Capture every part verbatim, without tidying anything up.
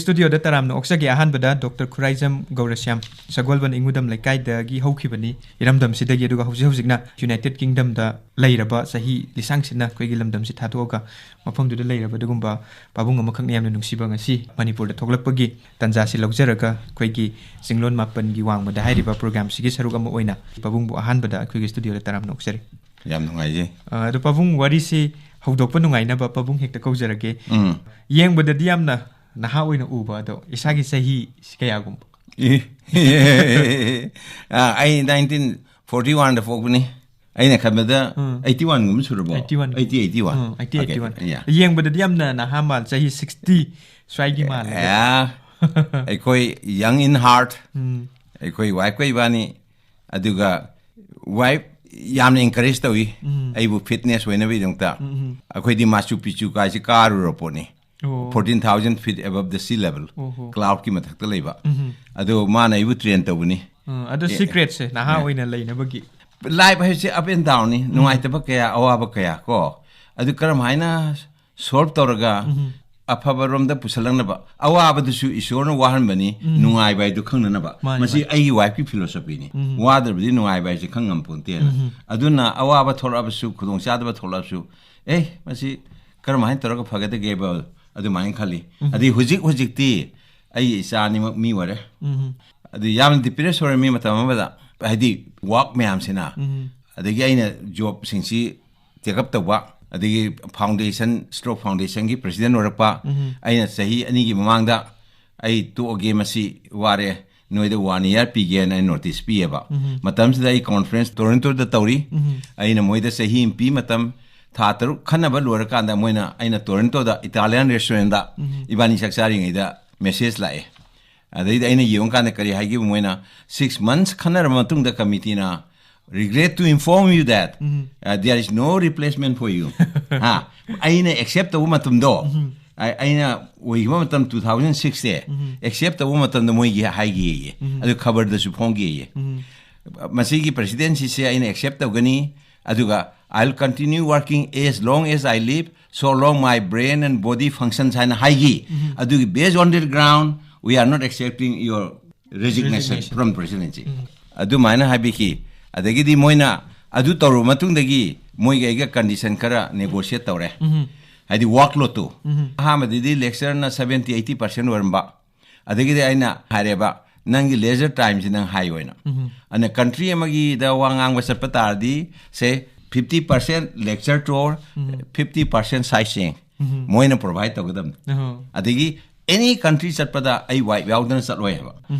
ꯁ꯭ꯇꯨꯗꯤꯑꯣꯗ ꯇꯔꯥꯝꯅ ꯑꯣꯛꯆꯒꯦ꯫ ꯑꯍꯥꯟꯕꯗ ꯗꯣꯛꯇꯔ ꯈꯨꯔꯥꯏꯖꯝ ꯒꯧꯔꯁ꯭ꯌꯥꯝ, ꯁꯒꯣꯜꯕꯟ ꯏꯉꯨꯗꯝ ꯂꯩꯀꯥꯏꯗꯒꯤ ꯍꯧꯈꯤꯕꯅꯤ, ꯏꯔꯝꯗꯝꯁꯤꯗꯒꯤ꯫ ꯑꯗꯨꯒ ꯍꯧꯖꯤꯛ ꯍꯧꯖꯤꯛꯅ ꯌꯨꯅꯥꯏꯇꯦꯗ ꯀꯤꯡꯗꯝꯗ ꯂꯩꯔꯕ, ꯆꯍꯤ ꯂꯤꯁꯥꯡ ꯁꯤꯠꯅ ꯑꯩꯈꯣꯏꯒꯤ ꯂꯝꯗꯝꯁꯤ ꯊꯥꯗꯣꯛꯑꯒ ꯃꯐꯝꯗꯨꯗ ꯂꯩꯔꯕ ꯑꯗꯨꯒꯨꯝꯕ ꯄꯥꯕꯨꯡ ꯑꯃꯈꯛꯅ ꯌꯥꯝꯅ ꯅꯨꯡꯁꯤꯕ ꯉꯁꯤ ꯃꯅꯤꯄꯨꯔꯗ ꯊꯣꯛꯂꯛꯄꯒꯤ ꯇꯥꯟꯖꯥꯁꯤ ꯂꯧꯖꯔꯒ, ꯑꯩꯈꯣꯏꯒꯤ ꯆꯤꯡꯂꯣꯟ ꯃꯥꯄꯟꯒꯤ ꯋꯥꯡꯃꯗ ꯍꯥꯏꯔꯤꯕ ꯄ꯭ꯔꯣꯒ꯭ꯔꯥꯝꯁꯤꯒꯤ ꯁꯔꯨꯛ ꯑꯃ ꯑꯣꯏꯅ ꯄꯥꯕꯨꯡꯕꯨ ꯑꯍꯥꯟꯕꯗ ꯑꯩꯈꯣꯏꯒꯤ ꯁ꯭ꯇꯨꯗꯤꯑꯣꯗ ꯇꯔꯥꯝꯅ ꯑꯣꯛꯆꯔꯤ꯫ ꯌꯥꯝ ꯅꯨꯡꯉꯥꯏꯖꯩ꯫ ꯑ, ꯑꯗꯣ ꯄꯥꯕꯨꯡ, ꯋꯥꯔꯤꯁꯤ ꯍꯧꯗꯣꯛꯄ ꯅꯨꯡꯉꯥꯏꯅꯕ ꯄꯥꯕꯨꯡ ꯍꯦꯛꯇ ꯀꯧꯖꯔꯒꯦ꯫ ꯎꯝ꯫ ꯌꯦꯡꯕꯗꯗꯤ ꯌꯥꯝꯅ ꯅꯍꯥ ꯑꯣꯏꯅ ꯎꯕ, ꯑꯗꯣ ꯏꯁꯥꯒꯤ ꯆꯍꯤ ꯀꯌꯥꯒꯨꯝꯕ? ꯑꯦ, ꯑꯥ, ꯑꯩ ꯅꯥꯏꯟꯇꯤꯟ ꯐꯣꯔꯇꯤ ꯋꯥꯟꯗ ꯄꯣꯛꯄꯅꯤ꯫ ꯑꯩꯅ ꯈꯟꯕꯗ ꯎꯝ꯫ ꯑꯩꯠꯇꯤ ꯋꯥꯟꯒꯨꯝꯕ ꯁꯨꯔꯕꯣ? Eighty one. Eighty, eighty one. ꯎꯝ, ꯑꯩꯠꯇꯤ, ꯑꯣꯀꯦ, ꯑꯩꯠꯇꯤ ꯋꯥꯟ꯫ ꯌꯥ꯫ ꯌꯦꯡꯕꯗꯗꯤ ꯌꯥꯝꯅ ꯅꯍꯥ ꯃꯥꯜ, ꯆꯍꯤ ꯁꯤꯛꯁꯇꯤ ꯁ꯭ꯋꯥꯏꯒꯤ ꯃꯥꯜꯂꯦ꯫ ꯌꯥ꯫ ꯑꯩꯈꯣꯏ young in heart꯫ ꯎꯝ꯫ ꯑꯩꯈꯣꯏ ꯋꯥꯏꯐꯀ ꯏꯕꯥꯅꯤ꯫ ꯑꯗꯨꯒ ꯋꯥꯏꯐ ꯌꯥꯝꯅ encourage ꯇꯧꯏ ꯎꯝ꯫ ꯑꯩꯕꯨ fitness ꯑꯣꯏꯅꯕꯒꯤꯗꯃꯛꯇ꯫ ꯎꯝ, ꯎꯝ꯫ ꯑꯩꯈꯣꯏꯗꯤ ꯃꯥꯆꯨ ꯄꯤꯆꯨ ꯀꯥꯏꯁꯤ ꯀꯥꯔꯨꯔ ꯄꯣꯠꯅꯤ꯫ ꯑꯣ꯫ Fourteen thousand feet above the sea level, ꯑꯣꯍꯣ꯫ Cloudꯀꯤ ꯃꯊꯛꯇ ꯂꯩꯕ꯫ ꯎꯝ꯫ ꯑꯗꯣ ꯃꯥꯅ ꯑꯩꯕꯨ train ꯇꯧꯕꯅꯤ꯫ ꯎꯝ, ꯑꯗꯣ ꯑꯦ, secretꯁꯦ ꯅꯍꯥ ꯑꯦ꯫ ꯑꯣꯏꯅ ꯂꯩꯅꯕꯒꯤ꯫ Life ꯍꯥꯏꯁꯦ up and downꯅꯤ, ꯎꯝ꯫ ꯅꯨꯡꯉꯥꯏꯇꯕ ꯀꯌꯥ, ꯑꯋꯥꯕ ꯀꯌꯥ ꯀꯣ꯫ ꯑꯗꯨ ꯀꯔꯝ ꯍꯥꯏꯅ solve ꯇꯧꯔꯒ ꯎꯝ꯫ ꯑꯐꯕꯔꯣꯝꯗ ꯄꯨꯁꯜꯂꯛꯅꯕ? ꯑꯋꯥꯕꯗꯨꯁꯨ ꯏꯁꯣꯔꯅ ꯋꯥꯍꯟꯕꯅꯤ, ꯎꯝ꯫ ꯅꯨꯡꯉꯥꯏꯕ ꯍꯥꯏꯗꯨ ꯈꯪꯅꯅꯕ꯫ ꯃꯥꯅꯤ, ꯃꯁꯤ ꯃꯥꯅꯤ꯫ ꯑꯩꯒꯤ wifeꯀꯤ philosophyꯅꯤ꯫ ꯎꯝ꯫ ꯋꯥꯗ꯭ꯔꯕꯗꯤ ꯅꯨꯡꯉꯥꯏꯕ ꯍꯥꯏꯁꯦ ꯈꯪ ꯉꯝꯄꯣꯟꯇꯦꯅ꯫ ꯎꯝ꯫ ꯑꯗꯨꯅ ꯑꯋꯥꯕ ꯊꯣꯛꯂꯛꯑꯕꯁꯨ, ꯈꯨꯗꯣꯡꯆꯥꯗꯕ ꯊꯣꯛꯂꯛꯑꯕꯁꯨ, "ꯑꯦ, ꯃꯁꯤ ꯀꯔꯝꯍꯥꯏꯅ ꯇꯧꯔꯒ ꯐꯒꯗꯒꯦꯕ?" ꯑꯗꯨꯃꯥꯏꯅ ꯈꯜꯂꯤ꯫ ꯎꯝ꯫ ꯑꯗꯩ ꯍꯧꯖꯤꯛ ꯍꯧꯖꯤꯛꯇꯤ ꯑꯩꯒꯤ ꯏꯆꯥ ꯑꯅꯤꯃꯛ ꯃꯤ ꯑꯣꯏꯔꯦ꯫ ꯎꯝ꯫ ꯑꯗꯨ ꯌꯥꯝꯅ depress ꯑꯣꯏꯔꯝꯃꯤ ꯃꯇꯝ ꯑꯃꯗ, ꯍꯥꯏꯗꯤ work ꯃꯌꯥꯝꯁꯤꯅ꯫ ꯎꯝ꯫ ꯑꯗꯒꯤ ꯑꯩꯅ jobꯁꯤꯡꯁꯤ take up ꯇꯧꯕ, ꯑꯗꯒꯤ foundation, Stroke Foundationꯒꯤ president ꯑꯣꯏꯔꯛꯄ, ꯎꯝ꯫ ꯑꯩꯅ ꯆꯍꯤ ꯑꯅꯤꯒꯤ ꯃꯃꯥꯡꯗ "ꯑꯩ ꯇꯣꯛꯑꯒꯦ, ꯃꯁꯤ ꯋꯥꯔꯦ, ꯅꯣꯏꯗ one year ꯄꯤꯒꯦꯅ" ꯑꯩ notice ꯄꯤꯌꯦꯕ꯫ ꯎꯝ꯫ ꯃꯇꯝꯁꯤꯗ ꯑꯩ conference Torontoꯗ ꯇꯧꯔꯤ꯫ ꯎꯝ꯫ ꯑꯩꯅ ꯃꯣꯏꯗ ꯆꯍꯤ ꯑꯃ ꯄꯤ ꯃꯇꯝ, ꯊꯥ ꯇꯔꯨꯛ ꯈꯟꯅꯕ ꯂꯣꯏꯔꯀꯥꯟꯗ ꯃꯣꯏꯅ, ꯑꯩꯅ Torontoꯗ Italian restaurantꯗ ꯎꯝ꯫ ꯏꯕꯥꯅꯤ ꯆꯥꯛ ꯆꯥꯔꯤꯉꯩꯗ message ꯂꯥꯛꯑꯦ꯫ ꯑꯗꯩꯗꯤ ꯑꯩꯅ ꯌꯦꯡꯉꯀꯥꯟꯗ ꯀꯔꯤ ꯍꯥꯏꯒꯦꯕꯨ, ꯃꯣꯏꯅ, "Six months ꯈꯟꯅꯔꯕ ꯃꯇꯨꯡꯗ committeeꯅ regret to inform you that, um. uh, there is no replacement for you." ꯍꯥ? ꯑꯩꯅ accept ꯇꯧꯕ ꯃꯇꯝꯗꯣ, ꯎꯝ꯫ ꯑꯩ-, ꯑꯩꯅ ꯑꯣꯏꯈꯤꯕ ꯃꯇꯝ two thousand sixꯁꯦ, ꯎꯝ꯫ Accept ꯇꯧꯕ ꯃꯇꯝꯗ ꯃꯣꯏꯒꯤ ꯍꯥꯏꯒꯦꯌꯦ꯫ ꯎꯝ꯫ ꯑꯗꯨ ꯈꯕꯔꯗꯁꯨ ꯐꯣꯡꯒꯦꯌꯦ꯫ ꯎꯝ꯫ "ꯃꯁꯤꯒꯤ presidencyꯁꯦ ꯑꯩꯅ accept ꯇꯧꯒꯅꯤ, ꯑꯗꯨꯒ "I'll continue working as long as I live, so long my brain and body functions" ꯍꯥꯏꯅ ꯍꯥꯏꯈꯤ꯫ ꯑꯗꯨꯒꯤ "Based on that ground, we are not accepting your resignation from presidency." ꯑꯗꯨꯃꯥꯏꯅ ꯍꯥꯏꯕꯤꯈꯤ꯫ ꯑꯗꯒꯤꯗꯤ ꯃꯣꯏꯅ ꯑꯗꯨ ꯇꯧꯔꯕ ꯃꯇꯨꯡꯗꯒꯤ ꯃꯣꯏꯒ ꯑꯩꯒ condition ꯈꯔ negotiate ꯇꯧꯔꯦ꯫ ꯍꯥꯏꯗꯤ workload ꯇꯨ ꯑꯍꯥꯟꯕꯗꯗꯤ lecture ꯅ seventy eighty percent ꯑꯣꯏꯔꯝꯕ, ꯑꯗꯒꯤꯗꯤ ꯑꯩꯅ ꯍꯥꯏꯔꯦꯕ, "ꯅꯪꯒꯤ leisure time ꯁꯤ ꯅꯪ ꯍꯥꯏꯌꯣꯅ"꯫ ꯑꯗꯨꯅ country ꯑꯃꯒꯤꯗ ꯋꯥ ꯉꯥꯡꯕ ꯆꯠꯄ ꯇꯥꯔꯗꯤ, say, fifty percent lecture tour, fifty percent sightseeing, ꯃꯣꯏꯅ provide ꯇꯧꯒꯗꯕꯅꯤ꯫ ꯑꯗꯒꯤ any country ꯆꯠꯄꯗ ꯑꯩ wife ꯌꯥꯎꯗꯅ ꯆꯠꯂꯣꯏ ꯍꯥꯏꯕ꯫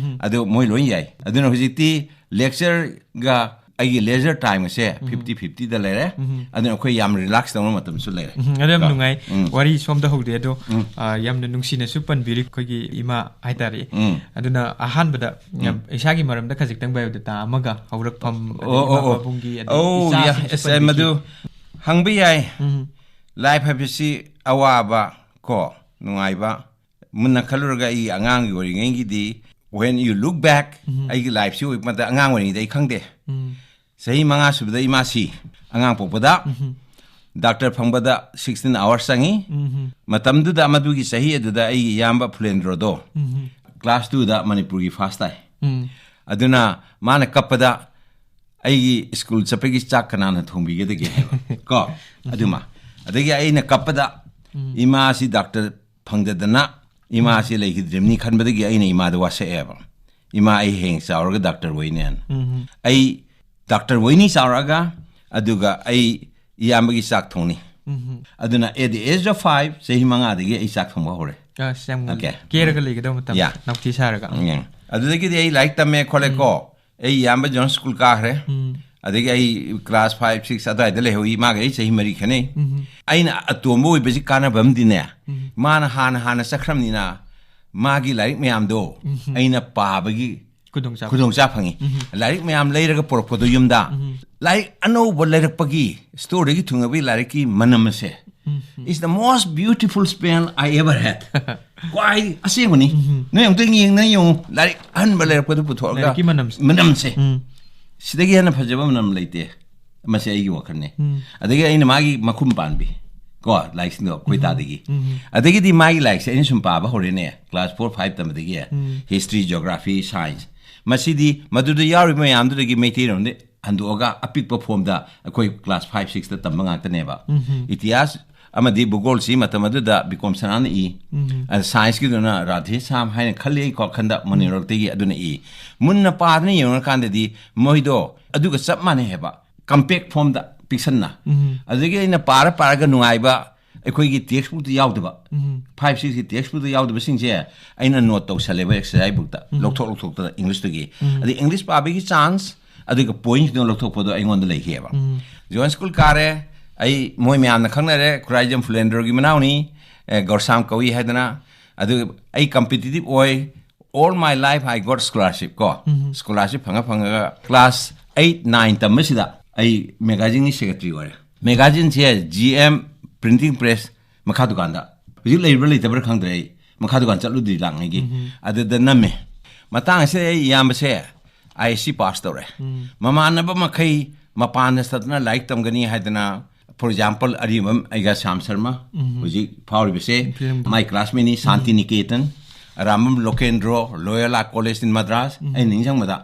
ꯑꯗꯨ ꯃꯣꯏ ꯂꯣꯏ ꯌꯥꯏ꯫ ꯑꯗꯨꯅ ꯍꯧꯖꯤꯛꯇꯤ lecture ꯒ ꯑꯩꯒꯤ leisure time ꯁꯦ fifty fifty ꯗ ꯂꯩꯔꯦ꯫ ꯑꯗꯨꯅ ꯑꯩꯈꯣꯏ ꯌꯥꯝ relax ꯇꯧꯅ ꯃꯇꯝꯁꯨ ꯂꯩꯔꯦ꯫ ꯑꯗꯨ ꯌꯥꯝ ꯀꯣ? ꯅꯨꯡꯉꯥꯏ꯫ ꯎꯝ꯫ ꯋꯥꯔꯤ ꯁꯣꯝꯗ ꯍꯧꯗꯦ ꯑꯗꯣ, ꯎꯝ꯫ ꯑ, ꯌꯥꯝꯅ ꯅꯨꯡꯁꯤꯅꯁꯨ ꯄꯟꯕꯤꯔꯤ ꯑꯩꯈꯣꯏꯒꯤ ꯏꯃꯥ ꯍꯥꯏꯇꯥꯔꯦ꯫ ꯎꯝ꯫ ꯑꯗꯨꯅ ꯑꯍꯥꯟꯕꯗ, ꯎꯝ꯫ ꯌꯥꯝ, ꯏꯁꯥꯒꯤ ꯃꯔꯝꯗ ꯈꯖꯤꯛꯇꯪ biodata ꯑꯃꯒ, ꯍꯧꯔꯛꯐꯝ, ꯑꯗꯒꯤ ꯑꯣ, ꯏꯃꯥ ꯑꯣ, ꯑꯣ꯫ ꯄꯥꯕꯨꯡꯒꯤ, ꯑꯗꯒꯤ ꯑꯧ, ꯏꯆꯥꯁꯤꯡꯁꯨ ꯌꯥ-, ꯑꯁ, ꯄꯟꯕꯤꯈꯤ꯫ ꯃꯗꯨ ꯍꯪꯕ ꯌꯥꯏ꯫ ꯎꯝ꯫ Life ꯍꯥꯏꯕꯁꯤ ꯑꯋꯥꯕ ꯀꯣ, ꯅꯨꯡꯉꯥꯏꯕ, ꯃꯨꯟꯅ ꯈꯜꯂꯨꯔꯒ ꯑꯩꯒꯤ ꯑꯉꯥꯡꯒꯤ ꯑꯣꯏꯔꯤꯉꯩꯒꯤꯗꯤ, when you look back, ꯎꯝ꯫ ꯑꯩꯒꯤ life ꯁꯤ ꯑꯣꯏꯕ ꯃꯇꯝꯗ, ꯑꯉꯥꯡ ꯑꯣꯏꯔꯤꯉꯩꯗ ꯑꯩ ꯈꯪꯗꯦ꯫ ꯎꯝ꯫ ꯆꯍꯤ ꯃꯉꯥ ꯁꯨꯕꯗ ꯏꯃꯥ ꯁꯤ꯫ ꯑꯉꯥꯡ ꯄꯣꯛꯄꯗ ꯎꯝ꯫ Doctor ꯐꯪꯕꯗ sixteen hours ꯆꯪꯉꯤ꯫ ꯎꯝ꯫ ꯃꯇꯝꯗꯨꯗ, ꯃꯗꯨꯒꯤ ꯆꯍꯤ ꯑꯗꯨꯗ ꯑꯩꯒꯤ ꯏꯌꯥꯝꯕ ꯐꯨꯂꯦꯟꯗ꯭ꯔꯣꯗꯣ ꯎꯝ꯫ Class two ꯗ ꯃꯅꯤꯄꯨꯔꯒꯤ first ꯇꯥꯏ꯫ ꯎꯝ꯫ ꯑꯗꯨꯅ ꯃꯥꯅ ꯀꯞꯄꯗ ꯑꯩꯒꯤ school ꯆꯠꯄꯒꯤ ꯆꯥꯛ ꯀꯅꯥꯅ ꯊꯣꯡꯕꯤꯒꯗꯒꯦ ꯍꯥꯏꯕ꯫ ꯀꯣ? ꯑꯗꯨꯃ꯫ ꯑꯗꯒꯤ ꯑꯩꯅ ꯀꯞꯄꯗ ꯎꯝ꯫ ꯏꯃꯥꯁꯤ doctor ꯐꯪꯗꯗꯅ ꯏꯃꯥꯁꯤ ꯂꯩꯈꯤꯗ꯭ꯔꯤꯕꯅꯤ ꯈꯟꯕꯗꯒꯤ ꯑꯩꯅ ꯏꯃꯥꯗ ꯋꯥꯁꯛꯑꯦꯕ꯫ "ꯏꯃꯥ, ꯑꯩ ꯍꯌꯦꯡ ꯆꯥꯎꯔꯒ doctor ꯑꯣꯏꯅꯦꯅ"꯫ ꯎꯝ꯫ ꯑꯩ doctor ꯑꯣꯏꯅꯤ ꯆꯥꯎꯔꯛꯑꯒ, ꯑꯗꯨꯒ ꯑꯩ ꯏꯌꯥꯝꯕꯒꯤ ꯆꯥꯛ ꯊꯣꯡꯅꯤ꯫ ꯎꯝ꯫ ꯑꯗꯨꯅ at the age of five, ꯆꯍꯤ ꯃꯉꯥꯗꯒꯤ ꯑꯩ ꯆꯥꯛ ꯊꯣꯡꯕ ꯍꯧꯔꯦ꯫ ꯑꯁ, ꯌꯥꯝ ꯉꯜꯂꯤ꯫ Okay. ꯀꯦꯔꯒ ꯂꯩꯒꯗꯕ ꯃꯇꯝ, ꯌꯥ꯫ ꯅꯥꯎꯇꯤ ꯁꯥꯔꯒ꯫ ꯎꯝ꯫ ꯑꯗꯨꯗꯒꯤꯗꯤ ꯑꯩ ꯂꯥꯏꯔꯤꯛ ꯇꯝꯃꯦ ꯈꯣꯠꯂꯦꯀꯣ꯫ ꯎꯝ꯫ ꯑꯩ ꯏꯌꯥꯝꯕ John school ꯀꯥꯈ꯭ꯔꯦ꯫ ꯎꯝ꯫ ꯑꯗꯒꯤ ꯑꯩ class five, six ꯑꯗꯨꯋꯥꯏꯗ ꯂꯩꯍꯧꯏ꯫ ꯃꯥꯒ ꯑꯩ ꯆꯍꯤ ꯃꯔꯤ ꯈꯦꯠꯅꯩ꯫ ꯎꯝ꯫ ꯑꯩꯅ ꯑꯇꯣꯝꯕ ꯑꯣꯏꯕꯁꯤ ꯀꯥꯟꯅꯕ ꯑꯃꯗꯤꯅꯦ, ꯎꯝ꯫ ꯃꯥꯅ ꯍꯥꯟꯅ ꯍꯥꯟꯅ ꯆꯠꯈ꯭ꯔꯕꯅꯤꯅ ꯃꯥꯒꯤ ꯂꯥꯏꯔꯤꯛ ꯃꯌꯥꯝꯗꯣ ꯎꯝ꯫ ꯑꯩꯅ ꯄꯥꯕꯒꯤ ꯈꯨꯗꯣꯡꯆꯥꯕ꯫ ꯈꯨꯗꯣꯡꯆꯥ ꯐꯪꯉꯤ꯫ ꯎꯝ꯫ ꯂꯥꯏꯔꯤꯛ ꯃꯌꯥꯝ ꯂꯩꯔꯒ ꯄꯨꯔꯛꯄꯗꯣ ꯌꯨꯝꯗ, ꯎꯝ꯫ ꯂꯥꯏꯔꯤꯛ ꯑꯅꯧꯕ ꯂꯩꯔꯛꯄꯒꯤ, storeꯗꯒꯤ ꯊꯨꯡꯉꯕꯒꯤ ꯂꯥꯏꯔꯤꯛꯀꯤ ꯃꯅꯝ ꯑꯁꯦ, ꯎꯝ꯫ It's the most beautiful smell I ever had. ꯈ꯭ꯋꯥꯏ ꯑꯁꯦꯡꯕꯅꯤ꯫ ꯎꯝ꯫ ꯅꯣꯏ ꯑꯃꯨꯛꯇꯪ ꯌꯦꯡꯅ ꯌꯦꯡꯉꯨ, ꯂꯥꯏꯔꯤꯛ ꯑꯍꯟꯕ ꯂꯩꯔꯛꯄꯗꯨ ꯄꯨꯊꯣꯛꯑꯒ ꯂꯥꯏꯔꯤꯛꯀꯤ ꯃꯅꯝꯁꯦ꯫ ꯃꯅꯝꯁꯦ꯫ ꯎꯝ꯫ ꯁꯤꯗꯒꯤ ꯍꯦꯟꯅ ꯐꯖꯕ ꯃꯅꯝ ꯂꯩꯇꯦ꯫ ꯃꯁꯤ ꯑꯩꯒꯤ ꯋꯥꯈꯜꯅꯦ꯫ ꯑꯗꯒꯤ ꯑꯩꯅ ꯃꯥꯒꯤ ꯃꯈꯨꯝ ꯄꯥꯟꯕꯤ ꯀꯣ ꯂꯥꯏꯔꯤꯛꯁꯤꯡꯗꯣ ꯑꯩꯈꯣꯏ ꯇꯥꯗꯒꯤ꯫ ꯑꯗꯒꯤꯗꯤ ꯃꯥꯒꯤ ꯂꯥꯏꯔꯤꯛꯁꯦ ꯑꯩꯅ ꯁꯨꯝ ꯄꯥꯕ ꯍꯧꯔꯦꯅꯦ, ꯀ꯭ꯂꯥꯁ ꯐꯣꯔ ꯐꯥꯏꯚ ꯇꯝꯕꯗꯒꯤ꯫ ꯍꯤꯁꯇ꯭ꯔꯤ, ꯖꯤꯑꯣꯒ꯭ꯔꯥꯐꯤ, ꯁꯥꯏꯟꯁ, ꯃꯁꯤꯗꯤ ꯃꯗꯨꯗ ꯌꯥꯎꯔꯤꯕ ꯃꯌꯥꯝꯗꯨꯗꯒꯤ ꯃꯩꯇꯩꯂꯣꯟꯗ ꯍꯟꯗꯣꯛꯑꯒ ꯑꯄꯤꯛꯄ ꯐꯣꯝꯗ ꯑꯩꯈꯣꯏ ꯀ꯭ꯂꯥꯁ ꯐꯥꯏꯚ ꯁꯤꯛꯁꯇ ꯇꯝꯕ ꯉꯥꯛꯇꯅꯦꯕ꯫ ꯏꯇꯤꯍꯥꯁ ꯑꯃꯗꯤ ꯚꯨꯒꯣꯜꯁꯤ ꯃꯇꯝ ꯑꯗꯨꯗ ꯕꯤꯀꯣꯝ ꯁꯅꯥꯅ ꯏ꯫ ꯑꯗ ꯁꯥꯏꯟꯁꯀꯤꯗꯨꯅ ꯔꯥꯙꯦ ꯁꯥꯝ ꯍꯥꯏꯅ ꯈꯜꯂꯤ ꯑꯩ ꯋꯥꯈꯟꯗ, ꯃꯅꯤꯔꯣꯛꯇꯒꯤ ꯑꯗꯨꯅ ꯏ꯫ ꯃꯨꯟꯅ ꯄꯥꯗꯅ ꯌꯦꯡꯉꯨꯔꯀꯥꯟꯗꯗꯤ ꯃꯣꯏꯗꯣ ꯑꯗꯨꯒ ꯆꯞ ꯃꯥꯟꯅꯩ ꯍꯥꯏꯕ, ꯀꯝꯄꯦꯛ ꯐꯣꯝꯗ ꯄꯤꯛꯁꯟꯅ꯫ ꯑꯗꯨꯗꯒꯤ ꯑꯩꯅ ꯄꯥꯔ ꯄꯥꯔꯒ ꯅꯨꯡꯉꯥꯏꯕ ꯑꯩꯈꯣꯏꯒꯤ ꯇꯦꯛꯁ ꯕꯨꯛꯇ ꯌꯥꯎꯗꯕ, ꯐꯥꯏꯚ ꯁꯤꯛꯁꯀꯤ ꯇꯦꯛꯁ ꯕꯨꯛꯇ ꯌꯥꯎꯗꯕꯁꯤꯡꯁꯦ ꯑꯩꯅ ꯅꯣꯠ ꯇꯧꯁꯜꯂꯦꯕ ꯑꯦꯛꯁꯔꯁꯥꯏꯁ ꯕꯨꯛꯇ, ꯂꯧꯊꯣꯛ ꯂꯧꯊꯣꯛꯇꯅ ꯏꯪꯂꯤꯁꯇꯒꯤ꯫ ꯑꯗꯩ ꯏꯪꯂꯤꯁ ꯄꯥꯕꯒꯤ ꯆꯥꯟꯁ ꯑꯗꯨꯒ ꯄꯣꯏꯟꯁꯇꯨ ꯂꯧꯊꯣꯛꯄꯗꯣ ꯑꯩꯉꯣꯟꯗ ꯂꯩꯈꯤꯑꯕ꯫ ꯖꯣꯟ ꯁ꯭ꯀꯨꯜ ꯀꯥꯔꯦ꯫ ꯑꯩ, ꯃꯣꯏ ꯃꯌꯥꯝꯅ ꯈꯪꯅꯔꯦ, ꯈꯨꯔꯥꯏꯖꯝ ꯐꯨꯂꯦꯟꯗ꯭ꯔꯣꯒꯤ ꯃꯅꯥꯎꯅꯤ, ꯑꯦ, ꯒꯧꯔꯁꯥꯝ ꯀꯧꯏ ꯍꯥꯏꯗꯅ꯫ ꯑꯗꯨ ꯑꯩ ꯀꯝꯄꯤꯇꯤꯇꯤꯞ ꯑꯣꯏ꯫ All my life I got scholarship ꯀꯣ꯫ ꯁ꯭ꯀꯣꯂꯥꯔꯁꯤꯞ ꯐꯪꯉ ꯐꯪꯉꯒ ꯀ꯭ꯂꯥꯁ ꯑꯩꯠ ꯅꯥꯏꯟ ꯇꯝꯕꯁꯤꯗ ꯑꯩ ꯃꯦꯒꯥꯖꯤꯟꯒꯤ ꯁꯦꯀ꯭ꯔꯦꯇꯔꯤ ꯑꯣꯏꯔꯦ꯫ ꯃꯦꯒꯥꯖꯤꯟꯁꯦ ꯖꯤ ꯑꯦꯝ ꯄ꯭ꯔꯤꯟꯇꯤꯡ ꯄ꯭ꯔꯦꯁ ꯃꯈꯥ ꯗꯨꯀꯥꯟꯗ, ꯍꯧꯖꯤꯛ ꯂꯩꯕ꯭ꯔꯥ ꯂꯩꯇꯕ꯭ꯔꯥ ꯈꯪꯗ꯭ꯔꯦ, ꯑꯩ ꯃꯈꯥ ꯗꯨꯀꯥꯟ ꯆꯠꯂꯨꯗ꯭ꯔꯤ ꯂꯥꯛꯉꯩꯒꯤ꯫ ꯑꯗꯨꯗ ꯅꯝꯃꯦ꯫ ꯃꯇꯥꯡ ꯑꯁꯤꯗ ꯑꯩ ꯏꯌꯥꯝꯕꯁꯦ ꯑꯥꯏ ꯑꯦꯁ ꯁꯤ ꯄꯥꯁ ꯇꯧꯔꯦ꯫ ꯃꯃꯥꯟꯅꯕ ꯃꯈꯩ ꯃꯄꯥꯟꯗ ꯆꯠꯇꯅ ꯂꯥꯏꯔꯤꯛ ꯇꯝꯒꯅꯤ ꯍꯥꯏꯗꯅ, ꯐꯣꯔ ꯑꯦꯛꯖꯥꯝꯄꯜ, ꯑꯔꯤꯕꯝ ꯑꯩꯒ ꯁ꯭ꯌꯥꯝ ꯁꯔꯃ, ꯍꯧꯖꯤꯛ ꯐꯥꯎꯔꯤꯕꯁꯦ, ꯐꯤꯂꯝꯒꯤ꯫ ꯃꯥꯏ ꯀ꯭ꯂꯥꯁꯃꯦꯠꯅꯤ, ꯁꯥꯟꯇꯤ ꯅꯤꯀꯦꯇꯟ, ꯑꯔꯥꯝꯕꯝ ꯂꯣꯀꯦꯟꯗ꯭ꯔꯣ, ꯂꯣꯌꯣꯂꯥ ꯀꯣꯂꯦꯖ ꯏꯟ ꯃꯗ꯭ꯔꯥꯁ, ꯑꯩꯅ ꯅꯤꯡꯁꯤꯡꯕꯗ꯫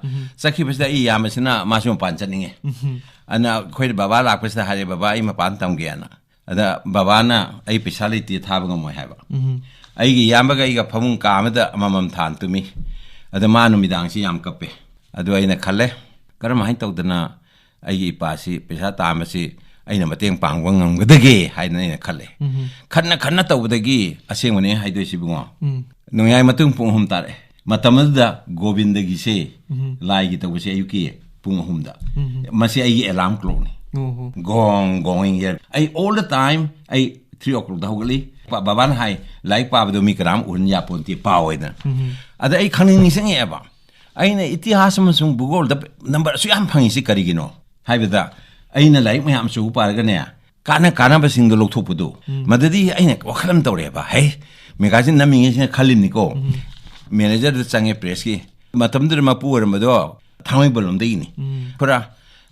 ꯆꯠꯈꯤꯕꯁꯤꯗ ꯑꯩ ꯏꯌꯥꯝꯕꯁꯤꯅ ꯃꯥꯁꯨ ꯃꯄꯥꯟ ꯆꯠꯅꯤꯡꯉꯦ꯫ ꯑꯗꯨꯅ ꯑꯩꯈꯣꯏꯅ ꯕꯕꯥ ꯂꯥꯛꯄꯁꯤꯗ ꯍꯥꯏꯔꯦ, "ꯕꯕꯥ, ꯑꯩ ꯃꯄꯥꯟ ꯇꯝꯒꯦꯅ"꯫ ꯑꯗ ꯕꯕꯥꯅ, "ꯑꯩ ꯄꯩꯁꯥ ꯂꯩꯇꯦ, ꯊꯥꯕ ꯉꯝꯃꯣꯏ" ꯍꯥꯏꯕ꯫ ꯑꯩꯒꯤ ꯏꯌꯥꯝꯕꯒ ꯑꯩꯒ ꯐꯃꯨꯡ ꯀꯥ ꯑꯃꯗ ꯑꯃꯃꯝ ꯊꯥꯟ ꯇꯨꯝꯃꯤ꯫ ꯑꯗ ꯃꯥ ꯅꯨꯃꯤꯗꯥꯡꯁꯤ ꯌꯥꯝ ꯀꯞꯄꯦ꯫ ꯑꯗꯨ ꯑꯩꯅ ꯈꯜꯂꯦ, ꯀꯔꯝꯍꯥꯏꯅ ꯇꯧꯗꯅ ꯑꯩꯒꯤ ꯏꯄꯥꯁꯤ ꯄꯩꯁꯥ ꯇꯥꯟꯕꯁꯤ ꯑꯩꯅ ꯃꯇꯦꯡ ꯄꯥꯡꯕ ꯉꯝꯒꯗꯒꯦ ꯍꯥꯏꯗꯅ ꯑꯩꯅ ꯈꯜꯂꯦ꯫ ꯈꯟꯅ ꯈꯟꯅ ꯇꯧꯕꯗꯒꯤ, ꯑꯁꯦꯡꯕꯅꯦ ꯍꯥꯏꯗꯣꯏꯁꯤ ꯏꯕꯨꯡꯉꯣ, ꯅꯣꯡꯌꯥꯏ ꯃꯇꯨꯡ ꯄꯨꯡ ꯑꯍꯨꯝ ꯇꯥꯔꯛꯑꯦ꯫ ꯃꯇꯝ ꯑꯗꯨꯗ ꯒꯣꯕꯤꯟꯗꯒꯤꯁꯦ, ꯂꯥꯏꯒꯤ ꯇꯧꯕꯁꯦ ꯑꯌꯨꯛꯀꯤ ꯄꯨꯡ ꯑꯍꯨꯝꯗ꯫ ꯃꯁꯤ ꯑꯩꯒꯤ ꯑꯦꯂꯥꯔꯝ ꯀ꯭ꯂꯣꯛꯅꯤ꯫ ꯑꯣ ꯍꯣ꯫ ꯒꯣꯡ ꯒꯣꯡ ꯌꯦꯡ꯫ ꯑꯩ all the time ꯑꯩ ꯊ꯭ꯔꯤ ꯑꯣ ꯀ꯭ꯂꯣꯛꯇ ꯍꯧꯒꯠꯂꯤ꯫ ꯕꯕꯥꯅ ꯍꯥꯏ, "ꯂꯥꯏꯔꯤꯛ ꯄꯥꯕꯗꯣ ꯃꯤ ꯀꯅꯥꯝ ꯎꯍꯟ ꯌꯥꯄꯣꯟꯇꯦ, ꯄꯥꯎ" ꯍꯥꯏꯗꯅ꯫ ꯑꯗ ꯑꯩ ꯈꯪꯅꯤꯡ ꯅꯤꯡꯁꯤꯡꯉꯛꯑꯦꯕ, ꯑꯩꯅ ꯏꯇꯤꯍꯥꯁ ꯑꯃꯁꯨꯡ ꯚꯨꯒꯣꯜꯗ ꯅꯝꯕꯔ ꯑꯁꯨꯛ ꯌꯥꯝ ꯐꯪꯉꯤꯁꯤ ꯀꯔꯤꯒꯤꯅꯣ ꯍꯥꯏꯕꯗ, ꯑꯩꯅ ꯂꯥꯏꯔꯤꯛ ꯃꯌꯥꯝ ꯑꯆꯧꯕ ꯄꯥꯔꯒꯅꯦ, ꯀꯥꯟꯅ ꯀꯥꯟꯅꯕꯁꯤꯡꯗꯣ ꯂꯧꯊꯣꯛꯄꯗꯣ꯫ ꯃꯗꯨꯗꯤ ꯑꯩꯅ ꯋꯥꯈꯜ ꯑꯃ ꯇꯧꯔꯛꯑꯦꯕ, "ꯍꯦ, ꯃꯦꯒꯥꯖꯤꯟ ꯅꯝꯃꯤꯉꯩꯁꯤꯅ" ꯈꯜꯂꯤꯕꯅꯤꯀꯣ꯫ ꯃꯦꯅꯦꯖꯔꯗ ꯆꯪꯉꯦ ꯄ꯭ꯔꯦꯁꯀꯤ꯫ ꯃꯇꯝꯗꯨꯗ ꯃꯄꯨ ꯑꯣꯏꯔꯝꯕꯗꯣ ꯊꯥꯡꯃꯩꯕꯟ ꯂꯣꯝꯗꯒꯤꯅꯤ꯫ ꯈꯔ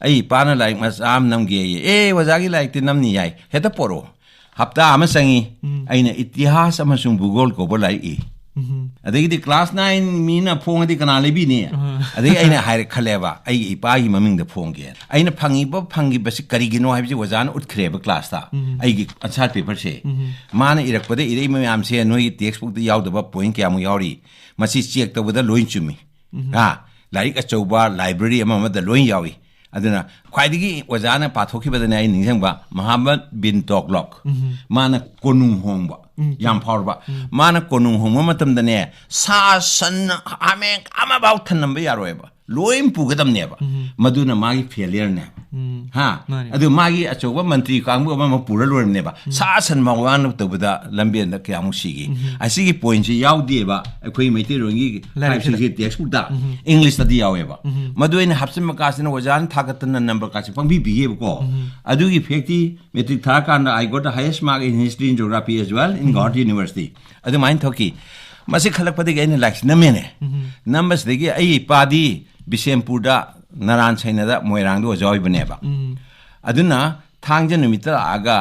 ꯑꯩ ꯏꯄꯥꯅ ꯂꯥꯏꯔꯤꯛ ꯃꯆꯥ ꯑꯃ ꯅꯝꯒꯦꯌꯦ꯫ "ꯑꯦ, ꯑꯣꯖꯥꯒꯤ ꯂꯥꯏꯔꯤꯛꯇꯤ ꯅꯝꯅꯤ ꯌꯥꯏ, ꯍꯦꯛꯇ ꯄꯣꯔꯛꯑꯣ"꯫ ꯍꯞꯇꯥ ꯑꯃ ꯆꯪꯉꯤ꯫ ꯎꯝ꯫ ꯑꯩꯅ ꯏꯇꯤꯍꯥꯁ ꯑꯃꯁꯨꯡ ꯚꯨꯒꯣꯜ ꯀꯧꯕ ꯂꯥꯏꯔꯤꯛ ꯏ꯫ ꯎꯝ꯫ ꯑꯗꯒꯤꯗꯤ class nine ꯃꯤꯅ ꯐꯣꯡꯉꯗꯤ ꯀꯅꯥ ꯂꯩꯕꯤꯅꯤ? ꯑꯥ꯫ ꯑꯗꯒꯤ ꯑꯩꯅ ꯍꯥꯏꯔꯦ ꯈꯜꯂꯦꯕ, ꯑꯩꯒꯤ ꯏꯄꯥꯒꯤ ꯃꯃꯤꯡꯗ ꯐꯣꯡꯒꯦ꯫ ꯑꯩꯅ ꯐꯪꯉꯤꯕ, ꯐꯪꯈꯤꯕꯁꯤ ꯀꯔꯤꯒꯤꯅꯣ ꯍꯥꯏꯕꯁꯤ ꯑꯣꯖꯥꯅ ꯎꯠꯈ꯭ꯔꯦꯕ class ꯇ꯫ ꯎꯝ꯫ ꯑꯩꯒꯤ answer paper ꯁꯦ꯫ ꯎꯝ꯫ ꯃꯥꯅ ꯏꯔꯛꯄꯗ ꯏꯔꯛꯏꯕ ꯃꯌꯥꯝꯁꯦ ꯅꯣꯏꯒꯤ text book ꯇ ꯌꯥꯎꯗꯕ point ꯀꯌꯥꯃꯨꯛ ꯌꯥꯎꯔꯤ? ꯃꯁꯤ check ꯇꯧꯕꯗ ꯂꯣꯏ ꯆꯨꯝꯃꯤ꯫ ꯎꯝ꯫ ꯍꯥ? ꯂꯥꯏꯔꯤꯛ ꯑꯆꯧꯕ library ꯑꯃ ꯑꯃꯗ ꯂꯣꯏ ꯌꯥꯎꯏ꯫ ꯑꯗꯨꯅ ꯈ꯭ꯋꯥꯏꯗꯒꯤ ꯑꯣꯖꯥꯅ ꯄꯥꯊꯣꯛꯈꯤꯕꯗꯅꯦ ꯑꯩ ꯅꯤꯡꯁꯤꯡꯕ ꯃꯍꯥꯃꯗ ꯕꯤꯟ ꯇꯣꯛꯂꯣꯛ꯫ ꯎꯝ꯫ ꯃꯥꯅ ꯀꯣꯅꯨꯡ ꯍꯣꯡꯕ꯫ ꯎꯝ, ꯌꯥꯝ ꯆꯨꯝꯃꯤ꯫ ꯐꯥꯎꯔꯕ꯫ ꯎꯝ꯫ ꯃꯥꯅ ꯀꯣꯅꯨꯡ ꯍꯣꯡꯕ ꯃꯇꯝꯗꯅꯦ, ꯁꯥ ꯁꯟ ꯍꯥꯃꯦꯡ ꯑꯃꯐꯥꯎ ꯊꯅꯝꯕ ꯌꯥꯔꯣꯏꯕ, ꯂꯣꯏ ꯄꯨꯒꯗꯕꯅꯦꯕ꯫ ꯎꯝ꯫ ꯃꯗꯨꯅ ꯃꯥꯒꯤ failure ꯅꯦ꯫ ꯎꯝ꯫ ꯍꯥ? ꯃꯥꯅꯦ꯫ ꯑꯗꯨ ꯃꯥꯒꯤ ꯑꯆꯧꯕ ꯃꯟꯇ꯭ꯔꯤ ꯀꯥꯡꯕꯨ ꯑꯃ ꯑꯃ ꯄꯨꯔ ꯂꯣꯏꯔꯝꯅꯦꯕ꯫ ꯎꯝ꯫ ꯁꯥ ꯁꯟ ꯃꯥ ꯋꯥꯅ ꯇꯧꯕꯗ ꯂꯝꯕꯦꯟꯗ ꯀꯌꯥꯃꯨꯛ ꯁꯤꯒꯦ? ꯎꯝ꯫ ꯑꯁꯤꯒꯤ point ꯁꯤ ꯌꯥꯎꯗꯦꯕ ꯑꯩꯈꯣꯏ ꯃꯩꯇꯩꯂꯣꯟꯒꯤ ꯂꯥꯏꯔꯤꯛꯁꯤꯗ꯫ Five six text book ꯇ꯫ ꯎꯝ꯫ English ꯇꯗꯤ ꯌꯥꯎꯋꯦꯕ꯫ ꯎꯝ꯫ ꯃꯗꯨ ꯑꯩꯅ ꯍꯥꯞꯆꯤꯟꯕ ꯀꯥꯟꯁꯤꯅ ꯑꯣꯖꯥꯅ ꯊꯥꯒꯠꯇꯅ number ꯀꯥꯁꯦ ꯄꯪꯄꯤ ꯄꯤꯌꯦꯕꯀꯣ꯫ ꯎꯝ꯫ ꯑꯗꯨꯒꯤ fact T matric ꯊꯥꯔꯀꯥꯟꯗ I got the highest mark in history and geography as well in um. Gauhati University꯫ ꯑꯗꯨꯃꯥꯏꯅ ꯊꯣꯛꯈꯤ꯫ ꯃꯁꯤ ꯈꯜꯂꯛꯄꯗꯒꯤ ꯑꯩꯅ ꯂꯥꯏꯔꯤꯛꯁꯤ ꯅꯝꯃꯦꯅꯦ꯫ ꯎꯝ꯫ ꯅꯝꯕꯁꯤꯗꯒꯤ ꯑꯩ ꯏꯄꯥꯗꯤ ꯕꯤꯁꯦꯝꯄꯨꯔꯗ, ꯅꯔꯥꯟ ꯁꯩꯅꯗ, ꯃꯣꯏꯔꯥꯡꯗ ꯑꯣꯖꯥ ꯑꯣꯏꯕꯅꯦꯕ꯫ ꯎꯝ꯫ ꯑꯗꯨꯅ ꯊꯥꯡꯖ ꯅꯨꯃꯤꯠꯇ ꯂꯥꯛꯑꯒ